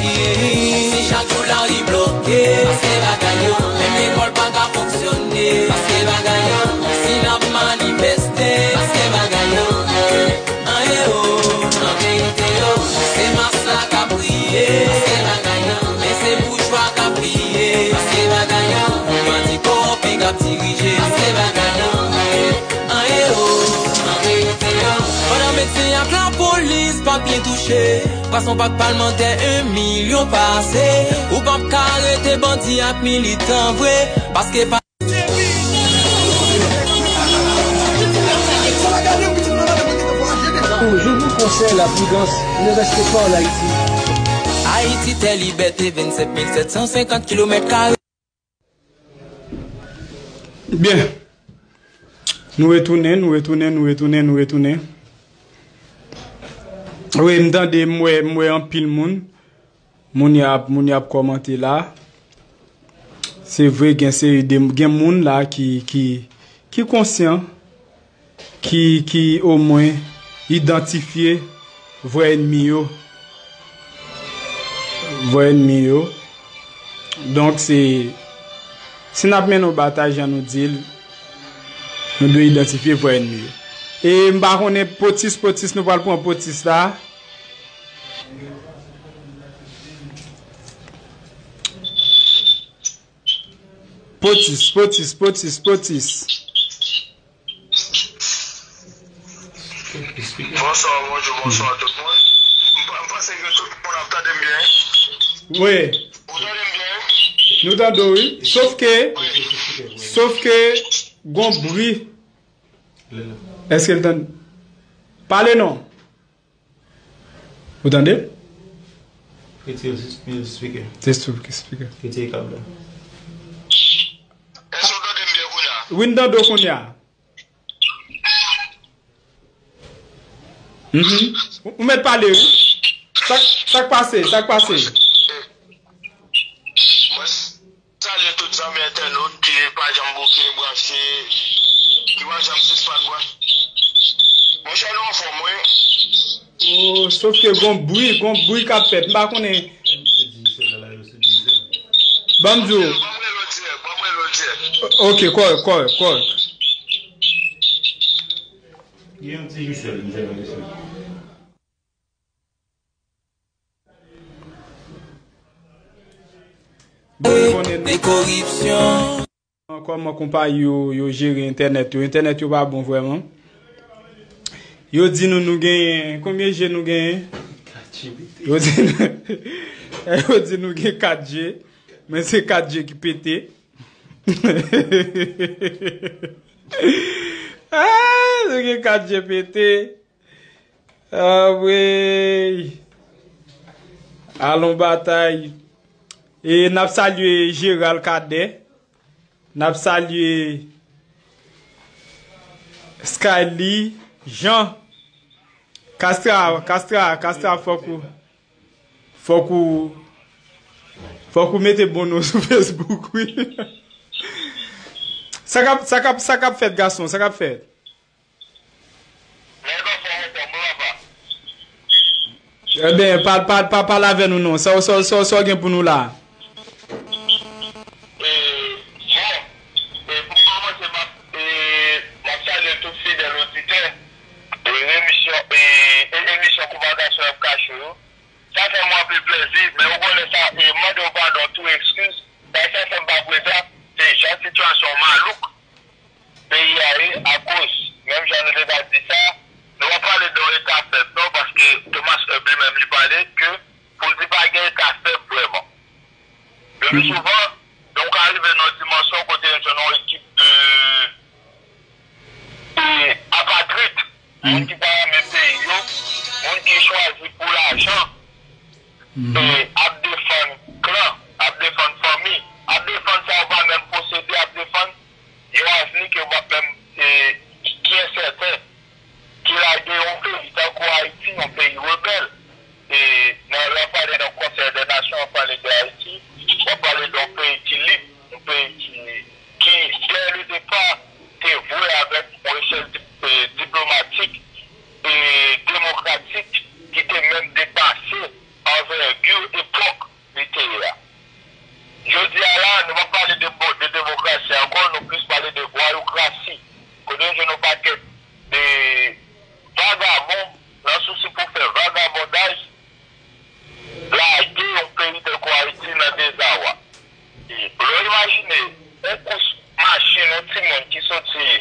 Si chak jou lari bloke, paske bagay yo, menm lekòl pa ka fonksyone, paske bagay yo, si n ap manifeste, paske bagay yo, an e o, an verite yo, se mas la k ap priye, paske bagay yo, men se boujwa k ap priye, paske bagay yo, bandi kowonpi k ap dirije, paske bagay yo, an e o, an verite yo. Pandan medsen ak lapolis pa t byen touche, pwason pa t palmantè, en milyon pase. Ou p ap ka arete bandi ak militan vre, paske pa Toujou pou konsèy la prudence, ne restez pas en Haïti. Ayiti, tè libète, vennsenk mil sèt san senkant kilomèt kare. Byen. Nou retounen, nou retounen, nou retounen, nou retounen. Wi, m tande, m wè, m wè anpil moun. Moun y ap, moun y ap kòmante la. Se vre, gen seri de, gen moun la ki, ki, ki konsyan, ki, ki omwen idantifye vrè ènmi yo. Vrè ènmi yo. Donk, se, si n ap mennen yon batay, jan nou di l, nou dwe idantifye vrè ènmi yo. E m pa konnen potis, potis, nou pral pran potis la. Potis, potis, potis, potis. Bonswa, bonjou, bonswa tout moun. M pa- m panse ke tout moun ap tande m byen. Wi. Ou tande m byen? Nou tande w, wi. Sof ke, sof ke, gon bri. Èske l tande? Pale non. Ou tande? Retire speaker. Retire speaker. Retire kab la. Èske w tande m byen kounye a? Wi, n tande w kounye a. Mhm. Ou mèt pale, wi. Sa k, sa k pase? Sa k pase? Mwen salye tout zanmi entènot ki pa janm bouke branche, ki pa janm sispann branche. Monchè, nou anfòm, wi. Oh, sof ke gon bri, gon bri k ap fèt. M pa konnen. Ban m di w. Ban m rele w dirèk, ban m rele w dirèk. Ok, kòrèk, kòrèk, kòrèk. Gen yon ti jou sèl, m jwenn yon mesaj. Bon, nou konnen de koripsyon. Kòman konpayi yo, yo jere entènèt yo? Entènèt yo pa bon vrèman. Yo di nou, nou genyen, konbyen G nou genyen? Yo di, yo di nou gen kat G, men se kat G ki pete. Ah, nou gen kat G pete. Anmwey! Alon batay. E n ap salye Jeral Kadè. N ap salye Skyly Jean. Kastra, Kastra, Kastra, fòk ou, fòk ou, fòk ou mete bon non sou Facebook, wi. Sa k ap, sa k ap, sa k ap fèt, gason? Sa k ap fèt? Ebyen, pa, pa, pa pale avè nou non. Sa, sa, sa, sa w gen pou nou la? E, bon, e, pou kòmanse, m ap, e, m ap salye tout fidèl oditè, e, emisyon, e, e, emisyon Konvèsasyon Ap Kache yo. Sa fè mwen anpil plezi, men ou konnen sa, e, m mande w padon tou, ekskiz. Sa, sa fè m pa prezan, se jan sitiyasyon malouk peyi a ye, akoz, menm jan nou te ka di sa, nou pa pale de yon eta fèb non, paske Thomas Hobbes li menm li pale ke pou l di pa gen eta fèb vrèman. Le pli souvan, nou ka rive nan yon dimansyon kote nou jwenn yon ekip de, de apatrid, moun ki pa renmen peyi yo, moun ki chwazi pou lajan, e ap defann klan, ap defann fanmi, ap defann sa yo pa menm posede, ap defann yon avni ke yo p ap menm, e, ki ensèten, ki lage yon peyi tankou Ayiti, yon peyi rebèl. E nan, lè w ap pale nan Konsèy dè Nasyon, w ap pale de Ayiti, w ap pale de yon peyi ki lib, yon peyi ki, ki, dè le depa, te vwe avèk yon echèl di-, e, diplomatik e demokratik ki te menm depase anvègi epòk li te ye a. Jodi a la, nou pa pale de, de demokrasi ankò, nou plis pale de vwayokrasi. Kote nou jwenn yon pakèt de vagabon nan sousi pou fè vagabondaj, lage yon peyi tankou Ayiti nan dezawa. E lè w imajine yon kous machin, yon timoun ki soti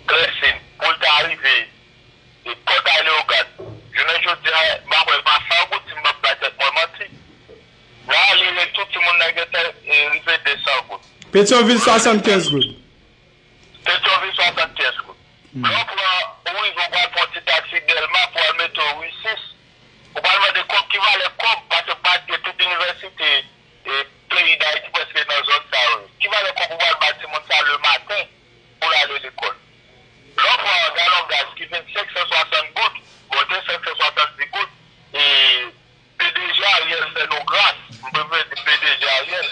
Klèsin pou l ta rive e pòtay Leyogàn. Jounen jodi a, m pa kwè l pa san goud, si m p ap bay tèt mwen manti. Nan ale retou, timoun nan gentan, e, rive de san goud. Petyonvil swasannkenz goud. Petyonvil swasannkenz goud. Lè w pran, ou rive, ou pral pran ti taksi Dèlma pou al mete w ri sis, ou pral mande kòb, ki valè kòb, paske pa gen tout inivèsite, e, peyi Dayiti prèske nan zòn sa yo. Ki valè kòb ou pral bay timoun sa lematen pou l ale lekòl? Lè w pran galon gaz ki vin senk san swasant goud, monte senk san swasanndis goud, e, P D G Ariel fè nou gras, m prefere di P D G Ariel,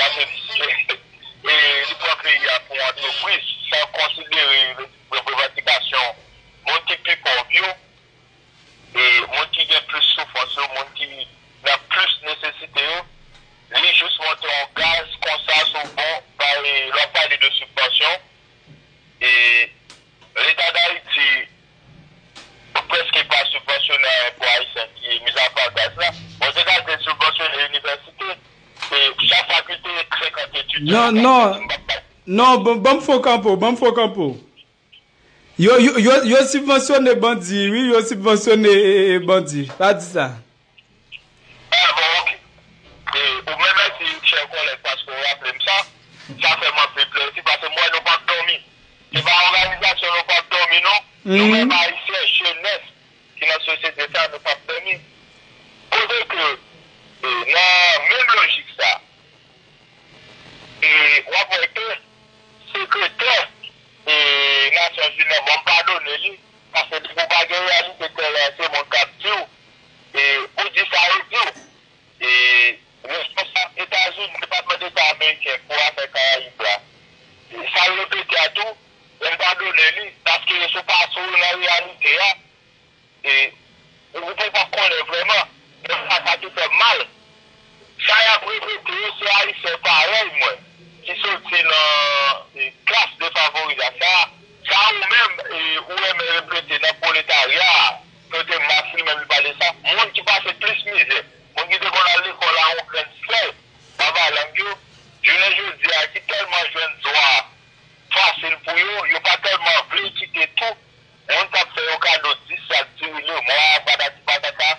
paske e, li pran peyi a pou yon antrepriz, san konsidere re-, revandikasyon moun ki pi pòv yo, e moun ki gen plis soufrans yo, moun ki nan plis nesesite yo, li jis monte yon gaz konsa sou bon, pa, e, lè w ap pale de sibvansyon, e Leta Dayiti prèske pa sibvansyone anyen pou Ayisyen ki, mizapa gaz la. Bon, te ka te sibvansyone inivèsite, e chak fakilte senkant etidyan. Non, non. Non, ban, ban m fè w kanpe w, ban m fè w kanpe w. Yo, yo, yo, yo sibvansyone bandi, wi, yo sibvansyone, e, e, bandi. Pa di sa. Ah, bon, ok. E, ou menm mèsi, chè kòlèg, paske w raple m sa. Sa fè m anpil plezi, paske m wè nou p ap dòmi. Se pa òganizasyon nou p ap dòmi, non. Nou menm Ayisyen, jenès ki nan sosyete sa, nou p ap dòmi. Kote ke, e, nan menm lojik sa, e w ap wè ke sekretè, e, Nasyonzini an, bon, m padone li, paske depi w pa gen reyalite tèren an, se moun k ap di w, e, ou di sa yo di w. E responsab Etazini, Depatman Deta ameriken pou afè Karayib la, e, sa l repete a tou, e m padone li, paske se pa sou nan reyalite a, e, ou, ou pa konnen vrèman. Men sa, sa ki fè m mal. Sa y ap repete yo, se Ayisyen parèy mwen, ki soti nan, e, klas defavorize a. Sa, sa ou menm, e, ou renmen repete nan pwoletarya a, kote Mas li menm li pale sa. Moun ki pase plis mizè, moun ki te konn al lekòl a yon grenn sèl, baba pou yo, yo pa tèlman vle kite tou moun k ap fè yo kado dis sak diri lemwa, patati patata.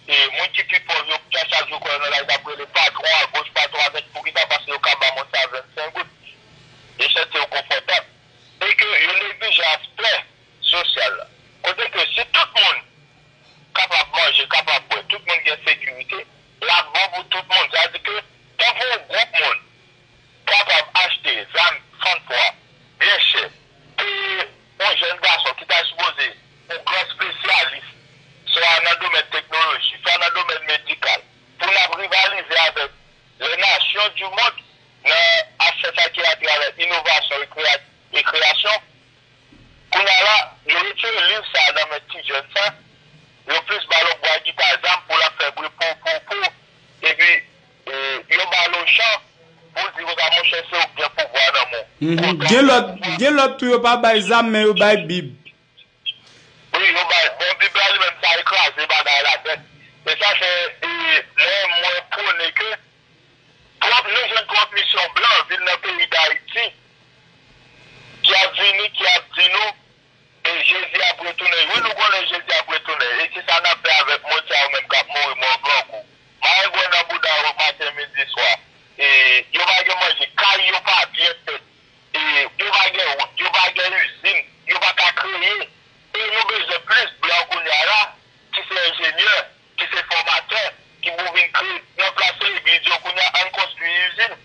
E moun ki pi pòv yo, chak jou kò yo nan lari, t ap rele patwon agoch, patwon adwat, poukisa? Paske yo ka ba moun sa vennsenk goud. Yo santi yo konfòtab. E ke yo neglije aspè sosyal la. Kote ke si tout moun kapab manje, kapab bwè, tout moun gen sekirite, l ap bon pou tout moun. Sa vle di ke tanpou yon gwoup moun kapab achte zam fann fwa byen chè, peye yon jèn gason ki ta sipoze yon gran espesyalis, swa nan domèn teknoloji, swa nan domèn medikal, pou n ap rivalize avèk les nations du monde nan aspè sa ki atravè inovasyon e kreya-, e kreyasyon. Kounye a la, yo retire liv sa a nan men ti jèn sa, yo plis ba l yon bwa gita zam pou l ap fè bri pou, pou, pou, epi, e, yo ba l yon chan pou l di konsa, monchè, se ou k gen pouvwa nan men w. Mhm. Gen lòt, gen lòt tou, yo pa bay zam, men yo bay Bib. Wi, yo bay, bon, Bib la li menm, sa ekraze bagay la nèt. E sa fè, e, mwen, mwen pwone ke twòp, nou jwenn twòp misyon blan vin nan peyi Dayiti, ki ap vini, ki ap di nou, e Jezi ap retounen. Wi, nou konnen Jezi ap retounen. E ki sa n ap fè avèk moun sa yo menm k ap mouri mò grangou? Marengo nan bouda yo maten, midi, swa. E yo pa gen manje, kay yo pa byen fèt. E yo pa gen wout, yo pa gen izin, yo pa ka kreye. E nou bezwen plis blan kounye a la, ki se enjenyè, ki se fòmatè, ki pou vin kreye nan plas legliz yo kounye a, ann konstwi izin.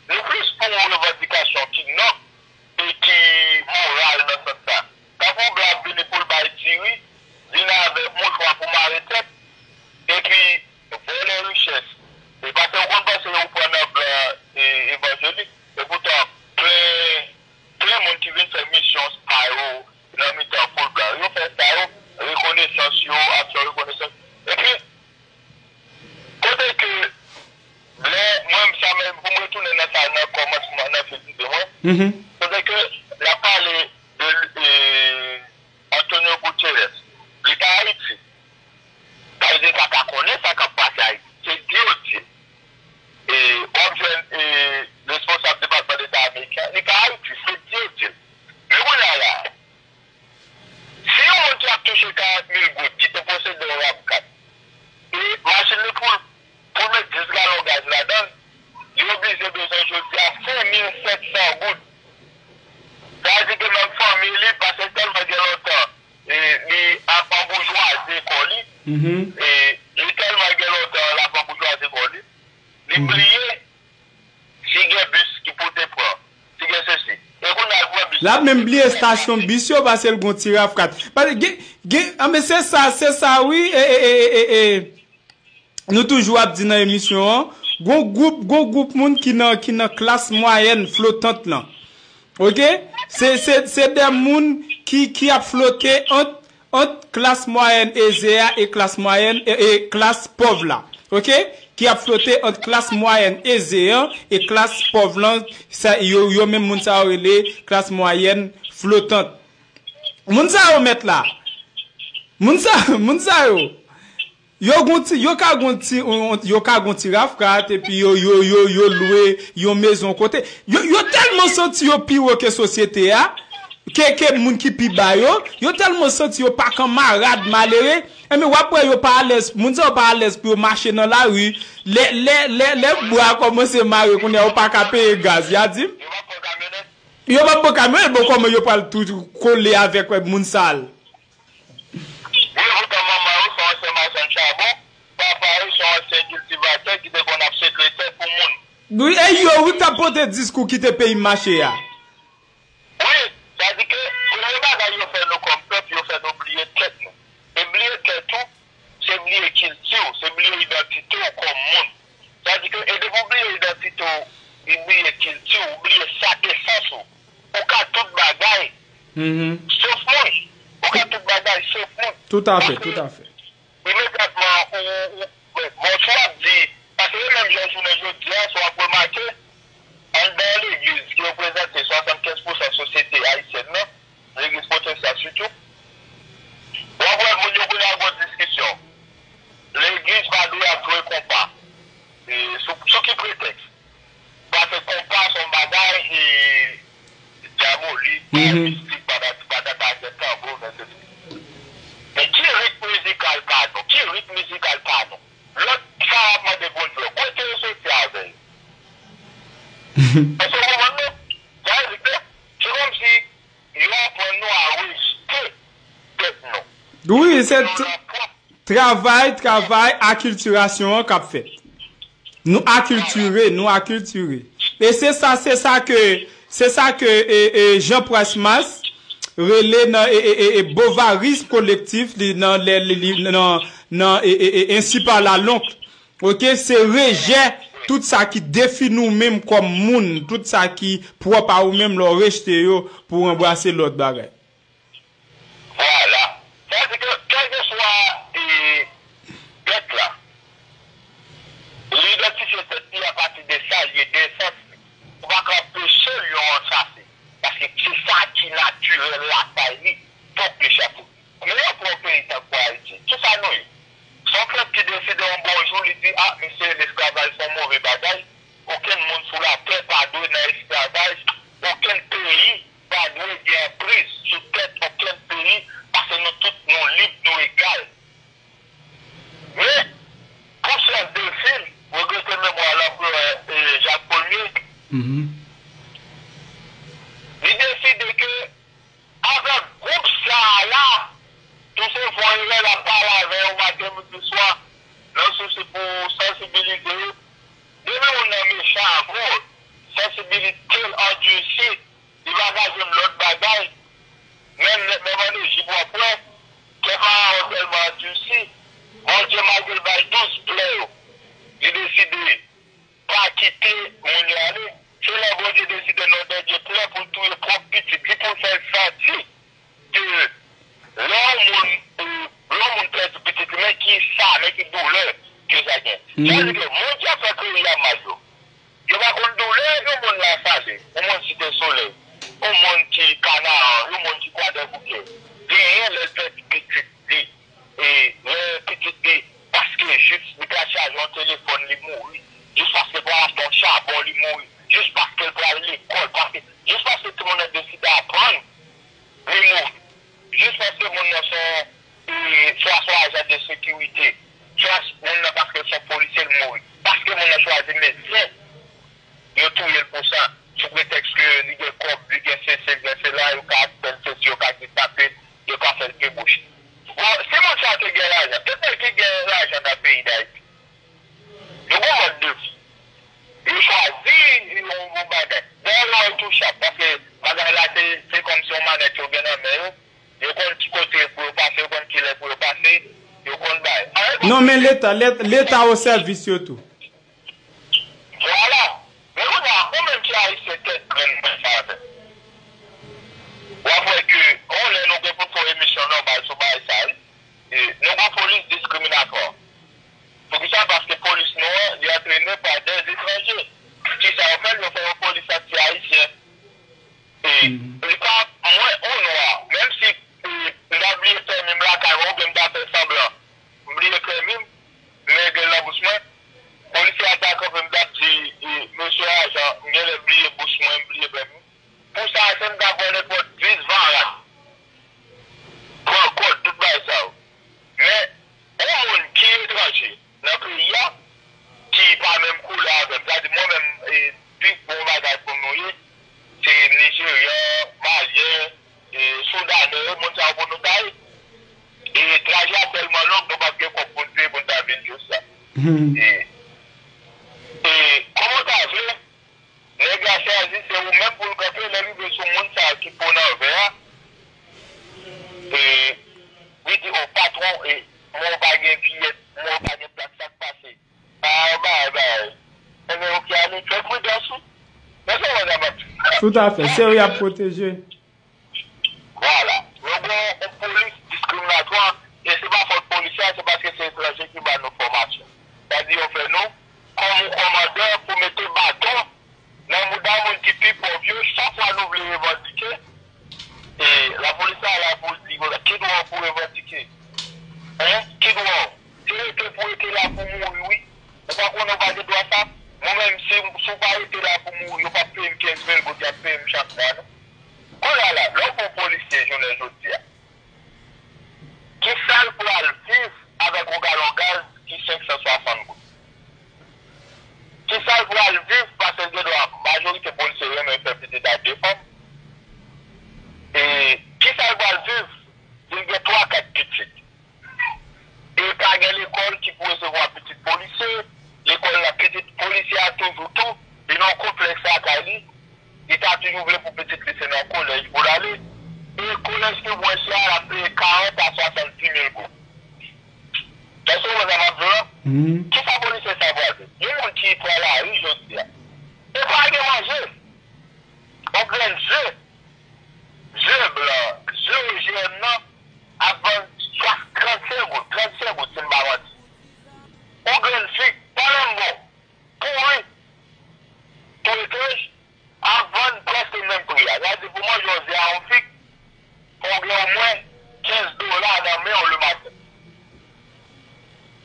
Nou plis pou yon revandikasyon ki nòb e ki moral nan sans sa. Tankou blan ap vini pou l bay diri, vin avèk mouchwa pou mare tèt, epi vòlè richès. E paske ou konn panse ou pran nan blan e, evanjelik, epoutan plen, plen moun ki vin fè misyon sa yo nan mitan foul blan. Yo fè sa yo, rekonesans yo, aksyon rekonesans. Epi, kote ke lè mwen, sa menm, pou m retounen nan sa, nan kòmansman, nan fil lide mwen, mhm, kote ke n ap pale de, e, Antonio Guterres, li pa Ayiti. Sa vle di l pa ka konnen sa k ap pase Ayiti. Se Dye w di l. E w ap jwenn, e, responsab Depatman Deta ameriken an, li pa Ayiti, se Dye w di l. Men kounye a la, si yon moun ki ap touche karant mil goud, ki te posede yon rav kat, e machin li pou l, pou l met dis galon gaz ladan l, li oblije bezwen jodi a senk mil sèt san goud. Sa vle di ke menm fanmi li, paske tèlman gen lontan, e, li ap anboujwaze kò li, mhm, e, li tèlman gen lontan l ap anboujwaze kò li, li, mhm, bliye si gen bis ki pou te pran, si gen sesi. E kounye a l pran bis la. L ap menm bliye estasyon bis yo paske l gon ti rav kat. Paske gen, gen, anben se sa, se sa wi, e, e, e, e, e, e. Nou toujou ap di nan emisyon an, gon gwoup, gon gwoup moun ki nan, ki nan klas mwayèn flotant lan. Oke? Se, se, se de moun ki, ki ap flote ant, ant klas mwayèn eze a e klas mwayèn, e, e klas pòv la. Oke? Ki ap flote ant klas mwayèn eze an e klas pòv lan, sa, yo, yo menm moun sa yo rele klas mwayèn flotant. Moun sa yo mèt la. Moun sa, moun sa yo. Yo gon ti, yo ka gon ti, on, on, yo ka gon ti rafkat, epi yo, yo, yo, yo lwe yon mezon kote. Yo, yo tèlman santi yo pi wo ke sosyete a, ke, ke moun ki pi ba yo, yo tèlman santi yo pa kanmarad malere. Enben, w ap wè yo pa alèz, moun sa yo pa alèz pou yo mache nan lari. Lè, lè, lè, lè bwa kòmanse mare, kounye a, yo pa ka peye gaz, y a di m. Yo p ap pran kamyonèt. Yo p ap pran kamyonèt, bon, kòman yo pral tou kole avèk, wè, moun sal? Wi, poutan manman yo se yon ansyen machann chabon, papa yo se yon ansyen kiltivatè ki te konn ap sekrè tè pou moun. Wi, e yo, wi, t ap pote diskou kite peyi m mache a. Wi, sa di ke premye bagay yo fè nou kòm pèp, yo fè nou bliye tèt nou. E bliye tèt ou, se bliye kilti w, se bliye idantite w kòm moun. Sa di ke, e depi w bliye idantite w, ou bliye kilti w, ou bliye sa k esans ou. Ou ka tout bagay, mhm, sof moun. Ou ka tout bagay, sof moun. Tout à fait, tout à fait. Imedyatman, ou, ou, bon, bon, si w ap di, paske yo menm jan jounen jodi a, si w ap remake, anndan legliz ki reprezante swasannkenz pousan sosyete ayisyèn nan, legliz pwotestan sitou, w ap wè moun yo kounye a gon diskisyon. Legliz pa dwe ap jwe konpa. E, sou, sou ki pretèks? Paske konpa se yon bagay, e, dyabolik. Mhm. Èske w konprann mwen? Sa vle di ke se kòmsi yo aprann nou a rejte tèt nou. Wi, se travay, travay, akiltirasyon an k ap fèt. Nou akiltire, nou akiltire. E se sa, se sa ke, se sa ke e, e, Jean Price Mars rele nan e, e, e, e bovarism kolektif li nan lè li, li nan nan e, e, e, ainsi par la lonk. Ok, se rejè tout sa ki defini w menm kòm moun, tout sa ki pwòp a ou menm lè w rejte yo pou w anbrase lòt bagay. Vwala. Sa vle di ke kèlkeswa e, bèt la, li idantifye tèt li apati de sa l ye, de esans li. Ou pa ka anpeche lyon an chase. Paske se sa ki natirèl lakay li, fòk li chase. Men yon pran peyi tankou Ayiti, kisa nou ye? Se yon pèp ki deside yon bon jou, li di, a, mesye, lesklavaj se yon move bagay, okenn moun sou latè pa dwe nan esklavaj, okenn peyi pa dwe gen anpriz sou tèt okenn peyi, paske nou tout nou lib, nou egal. Men, pou chèf de fil, regrete memwa lanperè e, Jak Premye, li deside ke avèk gwoup sa a la, tou se fon erè l ap pale avè yo maten, midi, swa, nan sousi pou sansibilize yo. Depi moun nan mechan avè w, sansibilite l andisi, li pa ka jwenn lòt bagay. Menm lè, menm an Ejip w ap wè, kè Farawon tèlman andisi, Bondye malgre l bay douz plè yo, li deside pa kite moun yo ale. Se lè Bondye deside nan dènye plè pou l touye pwòp pitit li, pou l fè l santi ke lè yon moun, e, lè yon moun pèdi pitit li, men ki sa, men ki doulè ke sa gen. Sa vle di ke moun ki ap fè peyi a mal yo, yo pa konn doulè yon moun Lasalin, yon moun Site Solèy, yon moun ki Kanaran, yon moun ki Kwadèboukè. Genyen lè l pèdi pitit li, e, lè pitit li, paske jis li pral chaje yon telefòn, li mouri, jis paske l pral achte yon chabon, li mouri, jis paske l pral lekòl, paske, jis paske timoun nan deside aprann, li mouri, jis paske moun nan se yon, e, swa se yon ajan de sekirite, swa moun nan paske l se yon polisye, l mouri, paske moun nan chwazi medsen, yo touye l pou sa, sou pretèks ke li gen kòb, li gen sesi, li gen sela, yo ka fè l sesi, yo ka kidnape l, yo ka fè l debouche. Bon, si moun sa te gen lajan, tout nèg ki gen lajan nan peyi Dayiti, yo gen mòd de vi. Yo chwazi yon, yon bagay. Dayè, yo entouchab, paske bagay la, se, se kòmsi yon manèt yo gen nan men yo. Yo konn ki kote pou yo pase, yo konn kilè pou yo pase, yo konn bay. Non, men Leta, Leta, Leta o sèvis yo tou. Vwala. Men kounye a, ou menm ki Ayisyen tèt grenn, men sa fè. W ap wè ke, yon lè nou gen pou n fè yon emisyon nòmal sou bagay sa, wi. E, nou gen yon polis diskriminatwa. Poukisa? Paske polis nou an, li antrene pa dè etranje. Kisa yo fè l? Yo fè yon polis anti-ayisyen. E li pa mwen ou nwa, menm si, e, m ta bliye pèmi m lakay mwen oubyen m ta fè sanblan m bliye pèmi m, m lage l nan bous mwen, polisye a ta kanpe, m t ap di, e, mesye ajan, m genlè bliye bous mwen, m bliye pèmi m. Pou sa, se m ta pran nenpòt vis varan, pran kòd, tout bagay sa yo. Men, yon moun ki etranje nan peyi a, ki pa menm koulè avè m, sa di mwen menm, e, pi bon bagay pou nou ye, se Nijeryan, Malyen, e, Soudanè, moun sa yo pou nou ta ye. E, traje a tèlman long, nou p ap gen kòb pou n peye pou n ta vin jodi a. E, e, kòman w ta vle, nèg la chwazi, se ou menm pou l kanpe, lè l rive sou moun sa a ki po nan vè a, e, li di, o patwon, e, mwen w pa gen viyèt, mwen w pa gen plak, sa k pase? A, bay, bay. Ebyen, oke, ale, fè pridans ou. Men se mwen sa m ap di. Toutafè, se yo y ap pwoteje. Vwala. Nou gen yon polis diskriminatwa, e se pa fòt polisye a, se paske se etranje ki ba nou fòmasyon. Sa di yo fè nou, kòm yon kòmandè pou mete baton nan mouda moun ki pi pòv yo, chak fwa nou vle revandike, e lapolis la la pou l di, ki dwa w pou revandike? Hein? Ki dwa w? Se rete pou rete la pou mouri, wi. Ou pa konnen w pa gen dwa sa? Mwen menm, si, si w pa rete la pou mouri, yo p ap peye m kenz mil goud, y ap peye m chak mwa, non. swasanndiz mil goud. Èske w konprann sa m ap di w la? Kisa polisye sa pral fè? Yon moun ki pran lari jodi a, e pa gen manje. Yon grenn ze, ze blan, ze O G M nan, ap vann swa trannsenk goud, trannsenk goud, si m pa manti. Yon grenn fig, pa menm bon, pouri, tou etranj, ap vann prèske menm pri a. Sa vle di pou manje yon ze a yon fig, fò w gen omwen kenz dola nan men w lematen.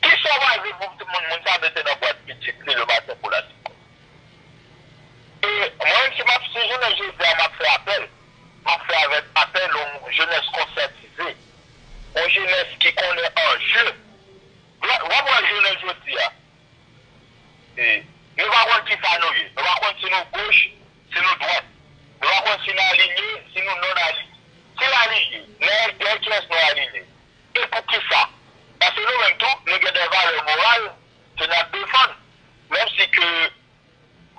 Kisa w pral di pou moun, moun sa mete nan bwat pitit li lematen pou l al lekòl? E mwen menm, si m ap, si jounen jodi a, m ap fè apèl, m ap fè avèk apèl yon jenès konsyatize, yon jenès ki konnen anje. W ap wè jounen jodi a, e, nou pa konn kisa nou ye. Nou pa konn si nou goch, si nou dwat. Nou pa konn si nou alinye, si nou non alinye. Si nou alinye, nan, nan kiyès nou alinye? E poukisa? Paske nou menm tou, nou gen de valè moral ke n ap defann. Menm si ke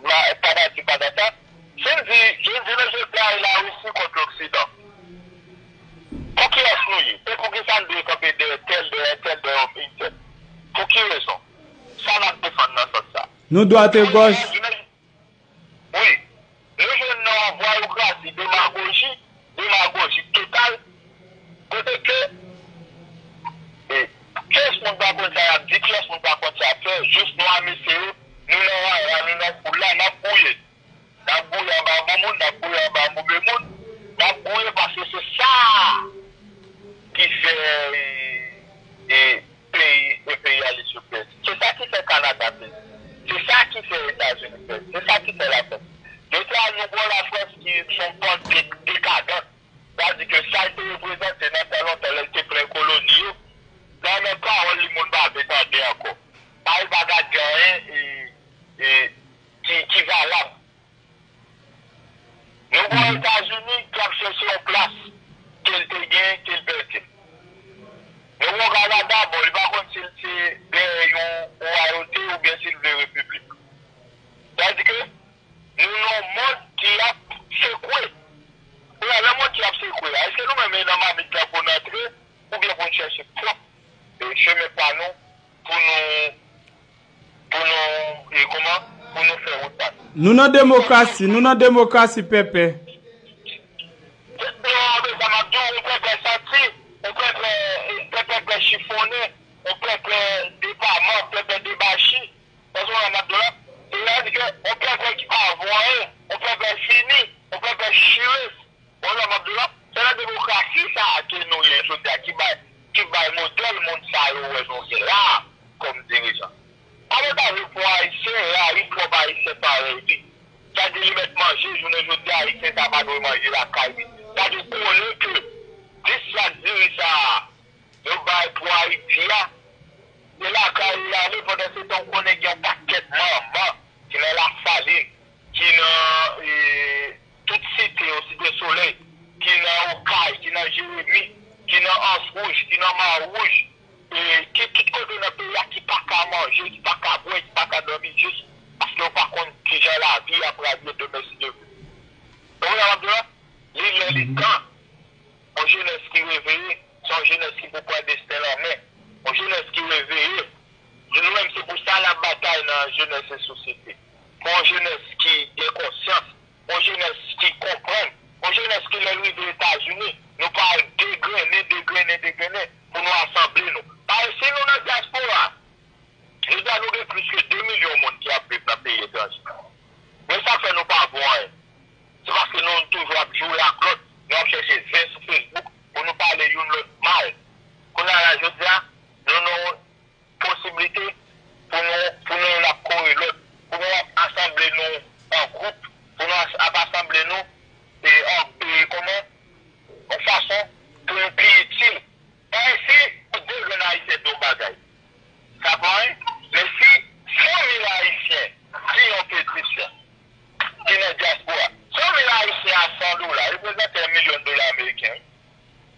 ma-, patati patata, si n di, si n di nou jodi a e Larisi kont Loksidan, pou kiyès nou ye? E poukisa n dwe kanpe dèyè tèl, dèyè tèl, dèyè entèl? Pou ki rezon? Sa n ap defann nan sans sa. Nou dwat e gòch. Wi. Nou jwenn nan yon vwayokrasi, demagoji, demagoji total, kote ke, e, pyès moun pa konn sa y ap di, pyès moun pa konn sa y ap fè, jis nou a mesye yo, nou nan rara, nou nan foul la, n ap gouye. N ap gouye anba bon moun, n ap gouye anba move moun, n ap gouye paske se sa ki fè, e, e, peyi, e, peyi a li sou pèdi. Se sa ki fè Kanada pèdi. Se sa ki fè Etazini pèdi. Se sa ki fè Lafrans. Jodi a, nou gen yon Lafrans ki se yon bann de-, dekadan. Sa vle di ke sa l te reprezante nan tan lontan, lè l te plen koloni yo, nan menm pawòl li, moun pa vle tande ankò. Sa vle pa gad gen anyen, e, e, ki, ki valab. Nou gen Etazini k ap chèche yon plas ke l te gen, ke l pèdi. Nou gen Kanada, bon, li pa konn si l se dèyè yon wayòte oubyen si l vle repiblik. Sa vle di ke nou nan yon mond ki ap sekwe. Kounye a, nan mond ki ap sekwe a, èske nou menm e nan mamit la pou n antre, oubyen pou n chèche pwòp, e, chemen pa nou, pou nou, pou nou, e, kòman, pou nou fè wout pa nou? Nou nan demokrasi, nou nan demokrasi, pèpè. Non, men sa m ap di w, yon pèpè santi, yon pèpè, yon pèpè chifonnen, yon pèpè depaman, yon pèpè debachi. Èske w konprann sa m ap di w la? Sètadi ke yon pèpè ki pa vo anyen, yon pèpè fini, yon pèpè chire. Bon, sa m ap di w la, se nan demokrasi sa a ke nou ye jodi a ki bay, ki bay modèl moun sa yo wè nou gen la a kòm dirijan. Avantaj yo pou Ayisyen, rayi twòp Ayisyen parèy li. Sa di li mèt manje, jounen jodi a, Ayisyen sa pa dwe manje lakay li. Sa di konnen ke dis sak diri sa a, yo bay pou Ayiti a, se lakay li l ale, pandan se tan w konnen gen yon pakèt manman ki nan Lasalin, ki nan, e, tout site yo, Site Solèy, ki nan Okay, ki nan Jeremi, ki nan Ans Wouj, ki nan Mawouj, e, ki tout kote nan peyi a, ki pa ka manje, ki pa ka bwè, ki pa ka dòmi, jis paske yo pa konn kijan lavi a pral ye demen si Dye vle. Ou konprann sa m ap di w la? Li lè, li tan. Yon jenès ki reveye, se yon jenès ki pou pran desten l an men. Yon jenès ki reveye. Nou menm, se pou sa n ap batay nan Jenès e Sosyete. Pou yon jenès ki gen konsyans, yon jenès ki konprann, yon jenès ki lè l rive Etazini, nou pa al degrennen, degrennen, degrennen, pou nou asanble nou. Paske si nou nan dyaspora, jodi a nou gen plis ke de milyon moun ki ap viv nan peyi etranje. Men sa k fè nou pa vo anyen. Se paske nou toujou ap joure ak lòt, nou ap chèche zen sou Facebook pou nou pale youn lòt mal. Kounye a la, jodi a, nou nan yon posiblite pou nou, pou nou youn ap kore lòt, pou nou ap asanble nou an gwoup, pou nou as-, ap asanble nou, e, an, e, kòman? Yon fason pou nou pi itil. Paske si de grenn Ayisyen di yon bagay, sa pa anyen. Men si san mil Ayisyen siyen yon petisyon ki nan dyaspora, san mil Ayisyen a san dola, reprezante yon milyon dola ameriken, wi.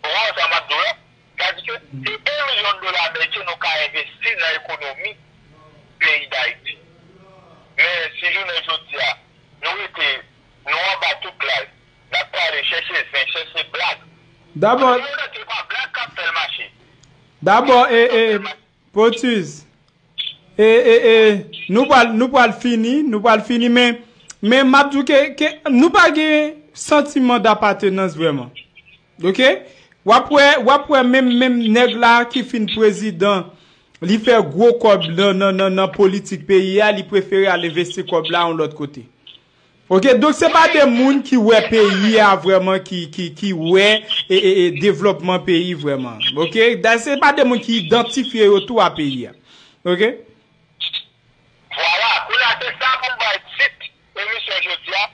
Ou konprann sa m ap di w la? Sa di ke se yon milyon dola ameriken nou ka envesti nan ekonomi peyi Dayiti. Men si jounen jodi a, nou rete, nou anba tout laj, n ap pale chèche zen, chèche blag. Dabò, se pa blag k ap fè l mache. Dabò, e, e, Potus, e, e, e, nou pral, nou pral fini, nou pral fini, men, men m ap di w ke, ke nou pa gen santiman dapatenans vrèman. Oke? W ap wè, w ap wè menm, menm nèg la ki fin prezidan, li fè gwo kòb nan, nan, nan, nan politik peyi a, li prefere al envesti kòb la yon lòt kote. Oke, donk se pa de moun ki wè peyi a vrèman, ki, ki, ki wè e, e, e devlòpman peyi vrèman. Oke, da se pa de moun ki idantifye yo tou a peyi a. Oke? Vwala, kounye a se sa pou m bay tit emisyon jodi a,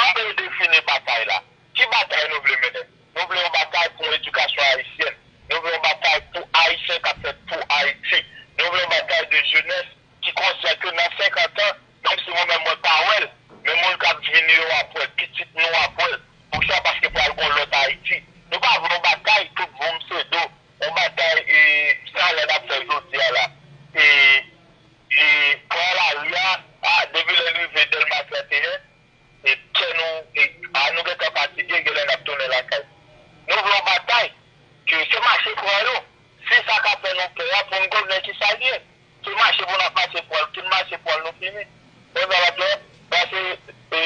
ann redefini batay la. Ki batay nou vle mennen? Nou vle yon batay pou edikasyon ayisyèn. Nou vle yon batay pou Ayisyen k ap fè pou Ayiti. Nou vle yon batay de jenès ki konsyan ke nan senkant an, menm si mwen menm mwen pa wè l, men moun k ap vini yo ap wè l, pitit nou ap wè l. Poukisa? Paske pral gon lòt Ayiti. Nou pa vle yon batay tout voum se do, yon batay e sa lè n ap fè jodi a la. E, e pran lari a, a, depi lè n rive Dèlma trannteyen, e kè nou, e, a, nou gentan fatige, genlè n ap tounen lakay. Nou vle yon batay, ke se mache pran yo. Se sa k ap fè nou pè a, pou n konnen kisa l ye. Se mache pou n ap mache pran l, tou n mache pran l, nou fini. Konn sa w ap fè? Pase, e,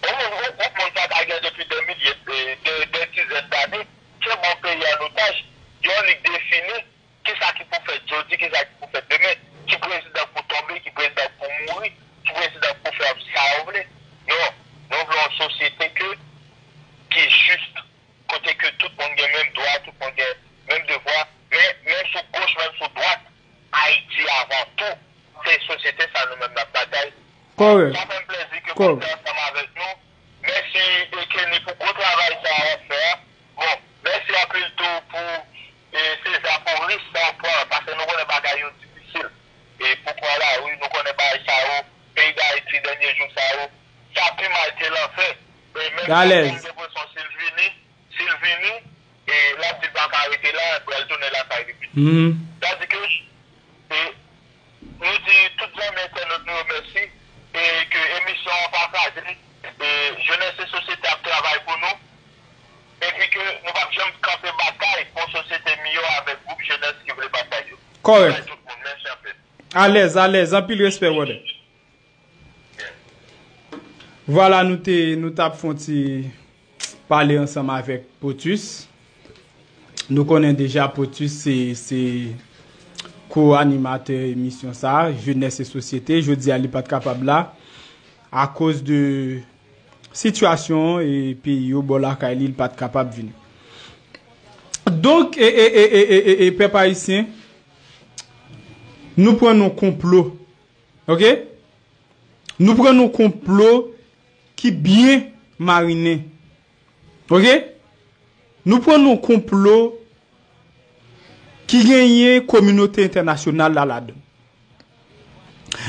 yon moun, yon gwoup moun sa ka gen depi dè milye, e, dè, dè dizèn dane, ki pran peyi an otaj, yo annik defini kisa ki pou fèt jodi, kisa ki pou fèt demen, ki prezidan k pou tonbe, ki prezidan k pou mouri, ki prezidan k pou fè sa yo vle. Non, nou vle yon sosyete ke, ki jis, kote ke tout moun gen menm dwa, tout moun gen menm devwa, men, menm sou goch, menm sou dwat, Ayiti avan tou, se sosyete sa nou menm n ap batay. Kòrèk. Sa fè m plezi ke w te ansanm avèk nou. Mèsi, e, Kenny, pou gwo travay sa a w ap fè a. Bon, mèsi anpil tou pou, e, César, pou risk sa w pran, paske nou konnen bagay yo difisil. E pou pran lari, nou konnen bagay sa yo, peyi Dayiti, dènye jou sa yo, sa pi mal ke lanfè. E menm si moun gen presyon, si l vini, si l vini, e l ap di l pa ka rete la, pral tounen lakay li piti. Sa di ke, e, nou di tout zanmi entènot nou yo mèsi, e ke emisyon an pataje, e jenès e sosyete ap travay pou nou, epi ke nou p ap janm kanpe batay pou yon sosyete miyò avèk gwoup jenès ki vle batay yo. Kòrèk. Bay tout moun, mèsi anpil. Alèz, alèz, anpil respè, brother. Vwala, nou te, nou t ap fè yon ti pale ansanm avèk Potus. Nou konnen deja Potus se, se ko-animatè emisyon sa a, Jenès e Sosyete. Jodi a, li pa t kapab la akoz de sitiyasyon e peyi yo bò lakay li, li pa t kapab vini. Donk, e, e, e, e, e, e, pèp ayisyen, nou pran yon konplo. Oke? Nou pran yon konplo ki byen marinen. Oke? Nou pran yon konplo ki genyen kominote entènasyonal la ladan.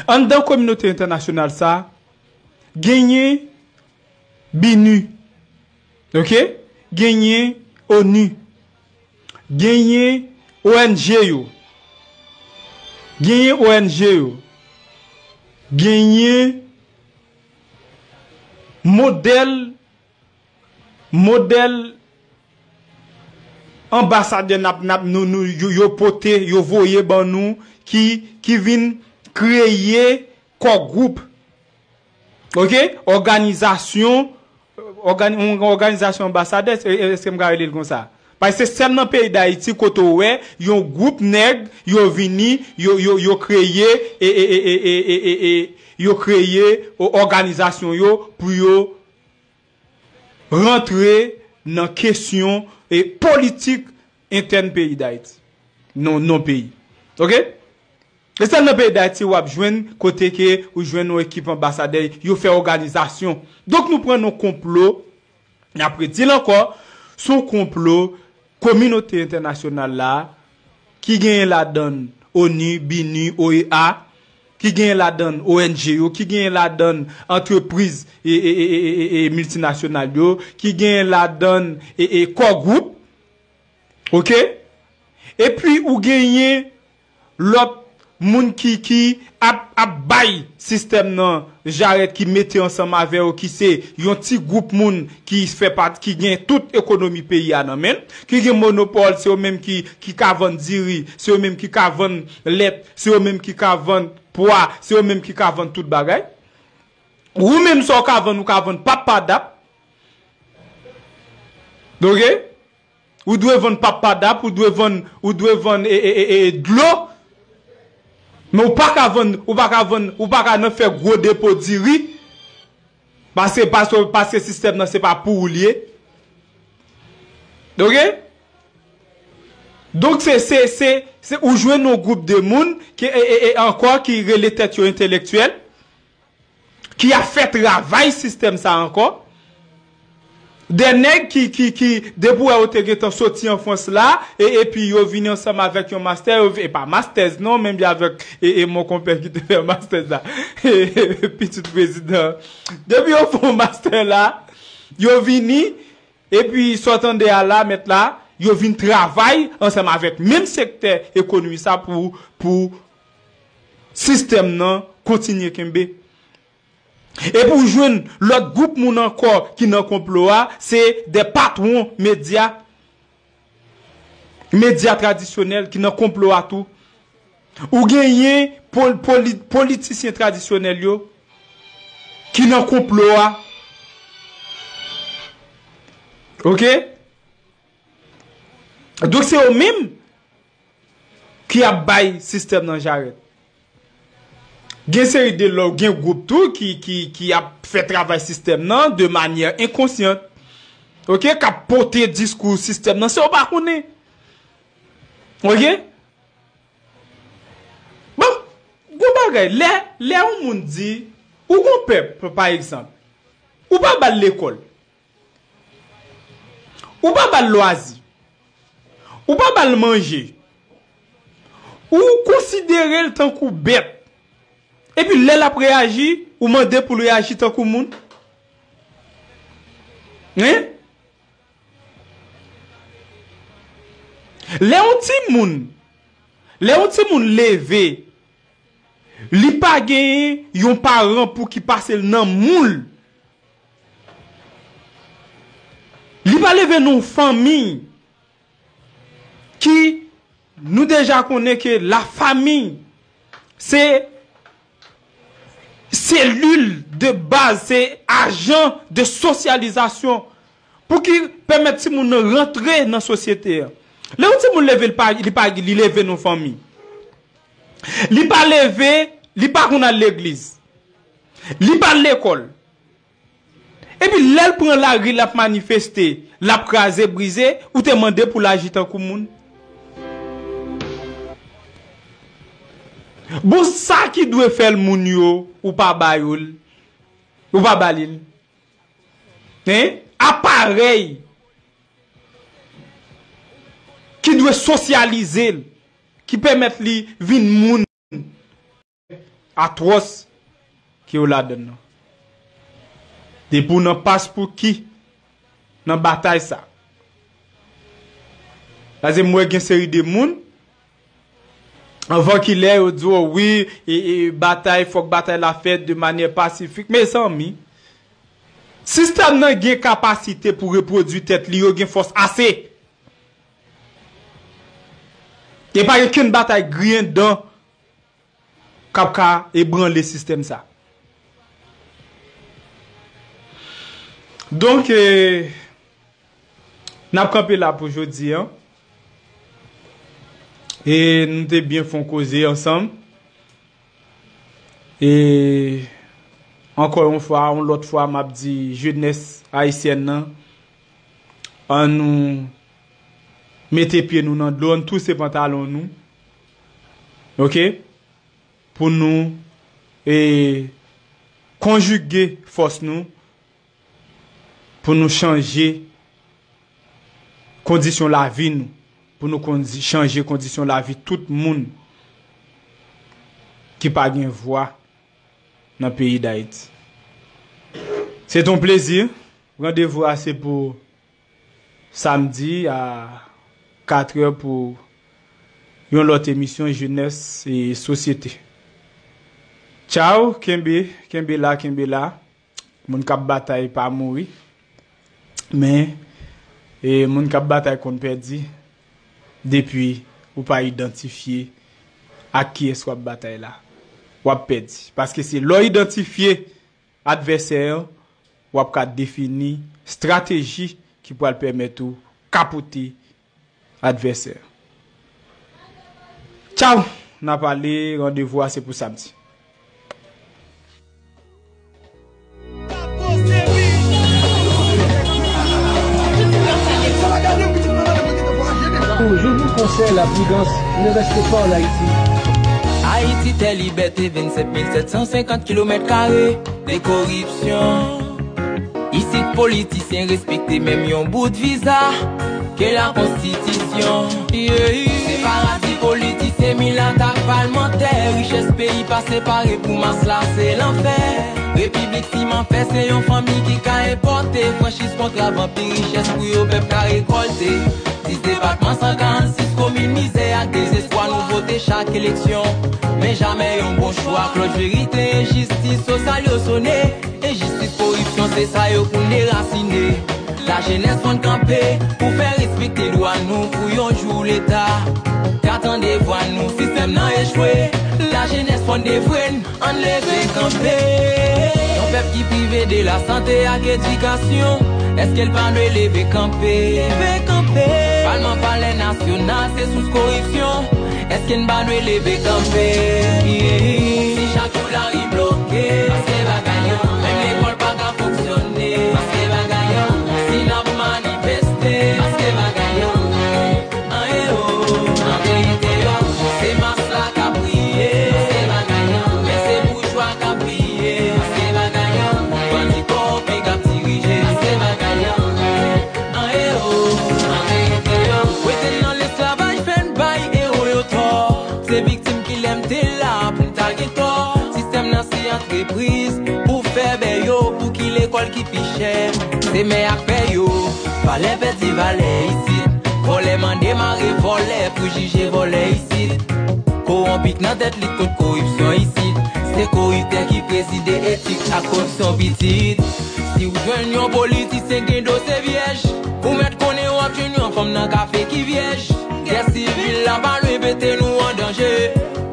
Anndan kominote entènasyonal sa, genyen BINUH. Oke? Genyen ONU. Genyen ONG yo. Genyen ONG yo. Genyen modèl, modèl anbasadè n ap, n ap, nou, nou, yo, yo pote, yo voye ban nou, ki, ki vin kreye kò gwoup. Oke? Òganizasyon, ògani-, yon òganizasyon anbasadè, e, e, èske m ka rele l konsa? Paske se sèl nan peyi Dayiti kote w wè yon gwoup nèg, yo vini, yo, yo, yo kreye, e, e, e, yo kreye o-, òganizasyon yo pou yo rantre nan kesyon e politik entèn peyi Dayiti. Non, non peyi. Oke? E sèl nan peyi Dayiti w ap jwenn kote ke ou jwenn yon ekip anbasadè, yo fè òganizasyon. Donk nou pran yon konplo, n ap redi l ankò, se yon konplo kominote entènasyonal la, ki genyen ladan l ONU, BINUH, OEA, ki genyen ladan l ONG yo, ki genyen ladan l antrepriz e, e, e, e, e, e miltinasyonal yo, ki genyen ladan l e, e kò gwoup, oke? Epi ou genyen lòt moun ki, ki ap, ap bay sistèm nan jarèt, ki mete ansanm avè yo, ki se yon ti gwoup moun ki fè pati, ki gen tout ekonomi peyi a nan men l, ki gen monopòl, se yo menm ki, ki ka vann diri, se yo menm ki ka vann lèt, se yo menm ki ka vann pwa, se yo menm ki ka vann tout bagay. Ou menm sa w ka vann, ou ka vann pap padap. Ok? Ou dwe vann pap padap, ou dwe vann, ou dwe vann e, e, e, e, dlo. Men ou pa ka vann, ou pa ka vann, ou pa ka nan fè gwo depo diri. Paske, paske, paske sistèm nan se pa pou ou li ye. Ok? Donk se, se, se, se ou jwenn yon gwoup de moun ki, e, e, e, ankò ki rele tèt yo entelektyèl, ki ap fè travay sistèm sa ankò. De nèg ki, ki, ki, depi w wè yo te gentan soti an Frans la, e, epi yo vini ansanm avèk yon mastè, yo, e pa mastèz non, menm jan avèk, e, e mon konpè ki te fè mastèz la, e, pitit prezidan. Depi yo fè yon mastè la, yo vini, epi sa w tande a la, mèt la, yo vin travay ansanm avèk menm sektè ekonomi sa pou, pou sistèm nan kontinye kenbe. Epi w jwenn lòt gwoup moun ankò ki nan konplo a, se de patwon medya, medya tradisyonèl ki nan konplo a tou. Ou genyen pol-, poli-, politisyen tradisyonèl yo ki nan konplo a. Ok? Donk se yo menm ki ap bay sistèm nan jarèt. Gen seri de lòt, gen gwoup tou ki, ki, ki ap fè travay sistèm nan de manyè enkonsyan. Ok? K ap pote diskou sistèm nan san yo pa konnen. Ok? Bon, gon bagay, lè, lè yon moun di, ou gon pèp, pa egzanp, ou pa ba l lekòl. Ou pa ba l lwazi. Ou pa ba l manje. Ou konsidere l tankou bèt. Epi lè l ap reyaji, ou mande pou l reyaji tankou moun. Hein? Lè yon timoun, lè yon timoun leve, li pa genyen yon paran pou ki pase l nan moun l. Li pa leve nan yon fanmi ki, nou deja konnen ke la famille se selil de baz, se ajan de sosyalizasyon pou ki pèmèt timoun nan rantre nan sosyete a. Lè yon timoun leve, li pa, li pa, li leve nan yon fanmi. Li pa leve, li pa konn al legliz. Li pa al lekòl. Epi lè l pran lari, l ap manifeste, l ap kraze, brize, ou te mande pou l aji tankou moun. Bon, sa ki dwe fè l moun yo, ou pa ba yo l, ou pa ba li l. Hein? Aparèy ki dwe sosyalize l, ki pèmèt li vin moun atwòs ke yo ladann nan. Depi w nan pas pou ki nan batay sa. Paske m wè gen seri de moun, anvan ki lè yo di w, wi, e, e, batay, fòk batay la fèt de manyè pasifik. Mezanmi, sistèm nan gen kapasite pou repwodui tèt li, yo gen fòs ase. E pa gen kenn batay griyen dan k ap ka ebranle sistèm sa. Donk, e, n ap kanpe la pou jodi a. E nou te byen fè yon koze ansanm. E ankò yon fwa, yon lòt fwa, m ap di jenès ayisyèn nan, ann nou mete pye nou nan dlo, ann touse pantalon nou. Ok? Pou nou, e, konjige fòs nou, pou nou chanje kondisyon lavi nou, pou nou kondi-, chanje kondisyon lavi tout moun ki pa gen vwa nan peyi Dayiti. Se te yon plezi. Randevou a se pou samdi a katrè pou yon lòt emisyon Jenès e Sosyete. Tchaw, kenbe, kenbe la, kenbe la. Moun k ap batay pa mouri. Men, e, moun k ap batay konn pèdi depi ou pa idantifye ak kiyès w ap batay la. W ap pèdi. Paske se lè w idantifye advèsè an, w ap ka defini estrateji ki pral pèmèt ou kapote advèsè. Tchaw! N a pale, randevou a se pou samdi. Je vous conseille la prudence, ne restez pas en Haïti. Ayiti tè libète, vennsenk mil sèt san senkant kilomèt kare de koripsyon. Isit politisyen respekte menm yon bout viza ke la konstitisyon. Se paradi politisyen, milat ak palmantè. Richès peyi pa separe, pou mas la se lanfè. Repiblik siman fè, se yon fanmi ki ka enpòte. Franchiz kontra vanpi richès pou yo pèp ka rekòlte. Dis depatman, san karannsis komin, mizè ak dezespwa. Nou vote chak eleksyon, men jamè yon bon chwa. Klòch verite e jistis sosyal yo sone. Enjistis, koripsyon, se sa yo pou n derasine. Lajenès fò n kanpe pou fè respekte dwa nou, pou yon jou Leta ka tande vwa nou. Sistèm nan echwe, lajenès fò n devwe n, ann leve kanpe. Yon pèp ki prive de lasante ak edikasyon, èske l pa dwe leve kanpe? Leve kanpe. Palman, palè nasyonal, se sous koripsyon, èske n pa dwe leve kanpe? Si chak jou lari bloke, paske bagay yo, menm lekòl pa ka fonksyone, paske bagay yo, si n ap manifeste, paske bagay yo, an e o, an verite yo, se mas la k ap priye, paske bagay yo, men se boujwa k ap priye, paske bagay yo, bandi kòwonpi k ap dirije, paske bagay yo, an e o, an verite yo, wete n nan lesklavaj fè n bay ewo yo tò, se viktim ki lè m te la pou m ta gen tò, sistèm nan se antrepriz pou fè bè yo, pou ki lekòl ki pi chè, se mè ak pè yo, valè pèdi valè isit, vòlè mande mare vòlè pou jije vòlè isit, kowonpi k nan tèt lit kont koripsyon isit, se koriptè ki prezide etik ak koripsyon pitit. Si w jwenn yon politisyen gen do se vyèj, ou mèt konnen w ap jwenn yon fanm nan kafe ki vyèj. Gè sivil la pa lwen pete, nou an danje,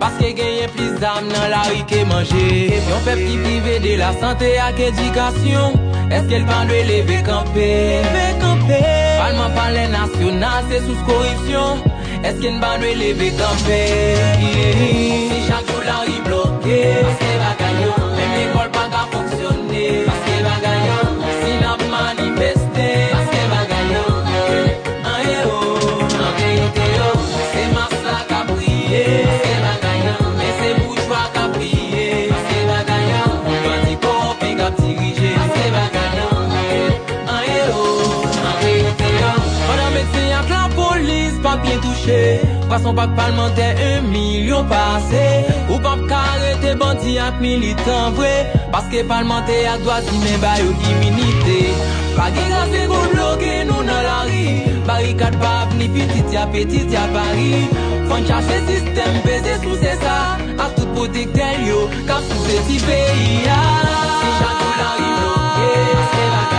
paske genyen plis zam nan lari ke manje. Yon pèp ki prive de lasante ak edikasyon, èske l pa dwe leve kanpe? Leve kanpe. Palman, palè nasyonal, se sous koripsyon, èske n pa dwe leve kanpe? Si chak jou lari bloke, paske bagay yo, menm lekòl pa ka fonksyone, paske bagay yo, si n ap manifeste, paske bagay yo, an e o, an verite yo, se mas la k ap priye, paske bagay yo, men se boujwa k ap priye, paske bagay yo, bandi kòwonpi k ap dirije, paske bagay yo, an e o, an verite yo. Pandan medsen ak lapolis pa byen touche, pwason pak palmantè en milyon pase, ou p ap ka arete bandi ak militan vre. Paske palmantè ak dwa imen ba yo iminite. Pa gen gaz, se gwo bloke nou nan lari. Barikad pa ap ni pitit ya, pitit ya pa ri. Fò n chache sistèm peze sou se sa, ak tout pwotektè l yo k ap souse ti peyi a. Si chak jou lari bloke, paske bagay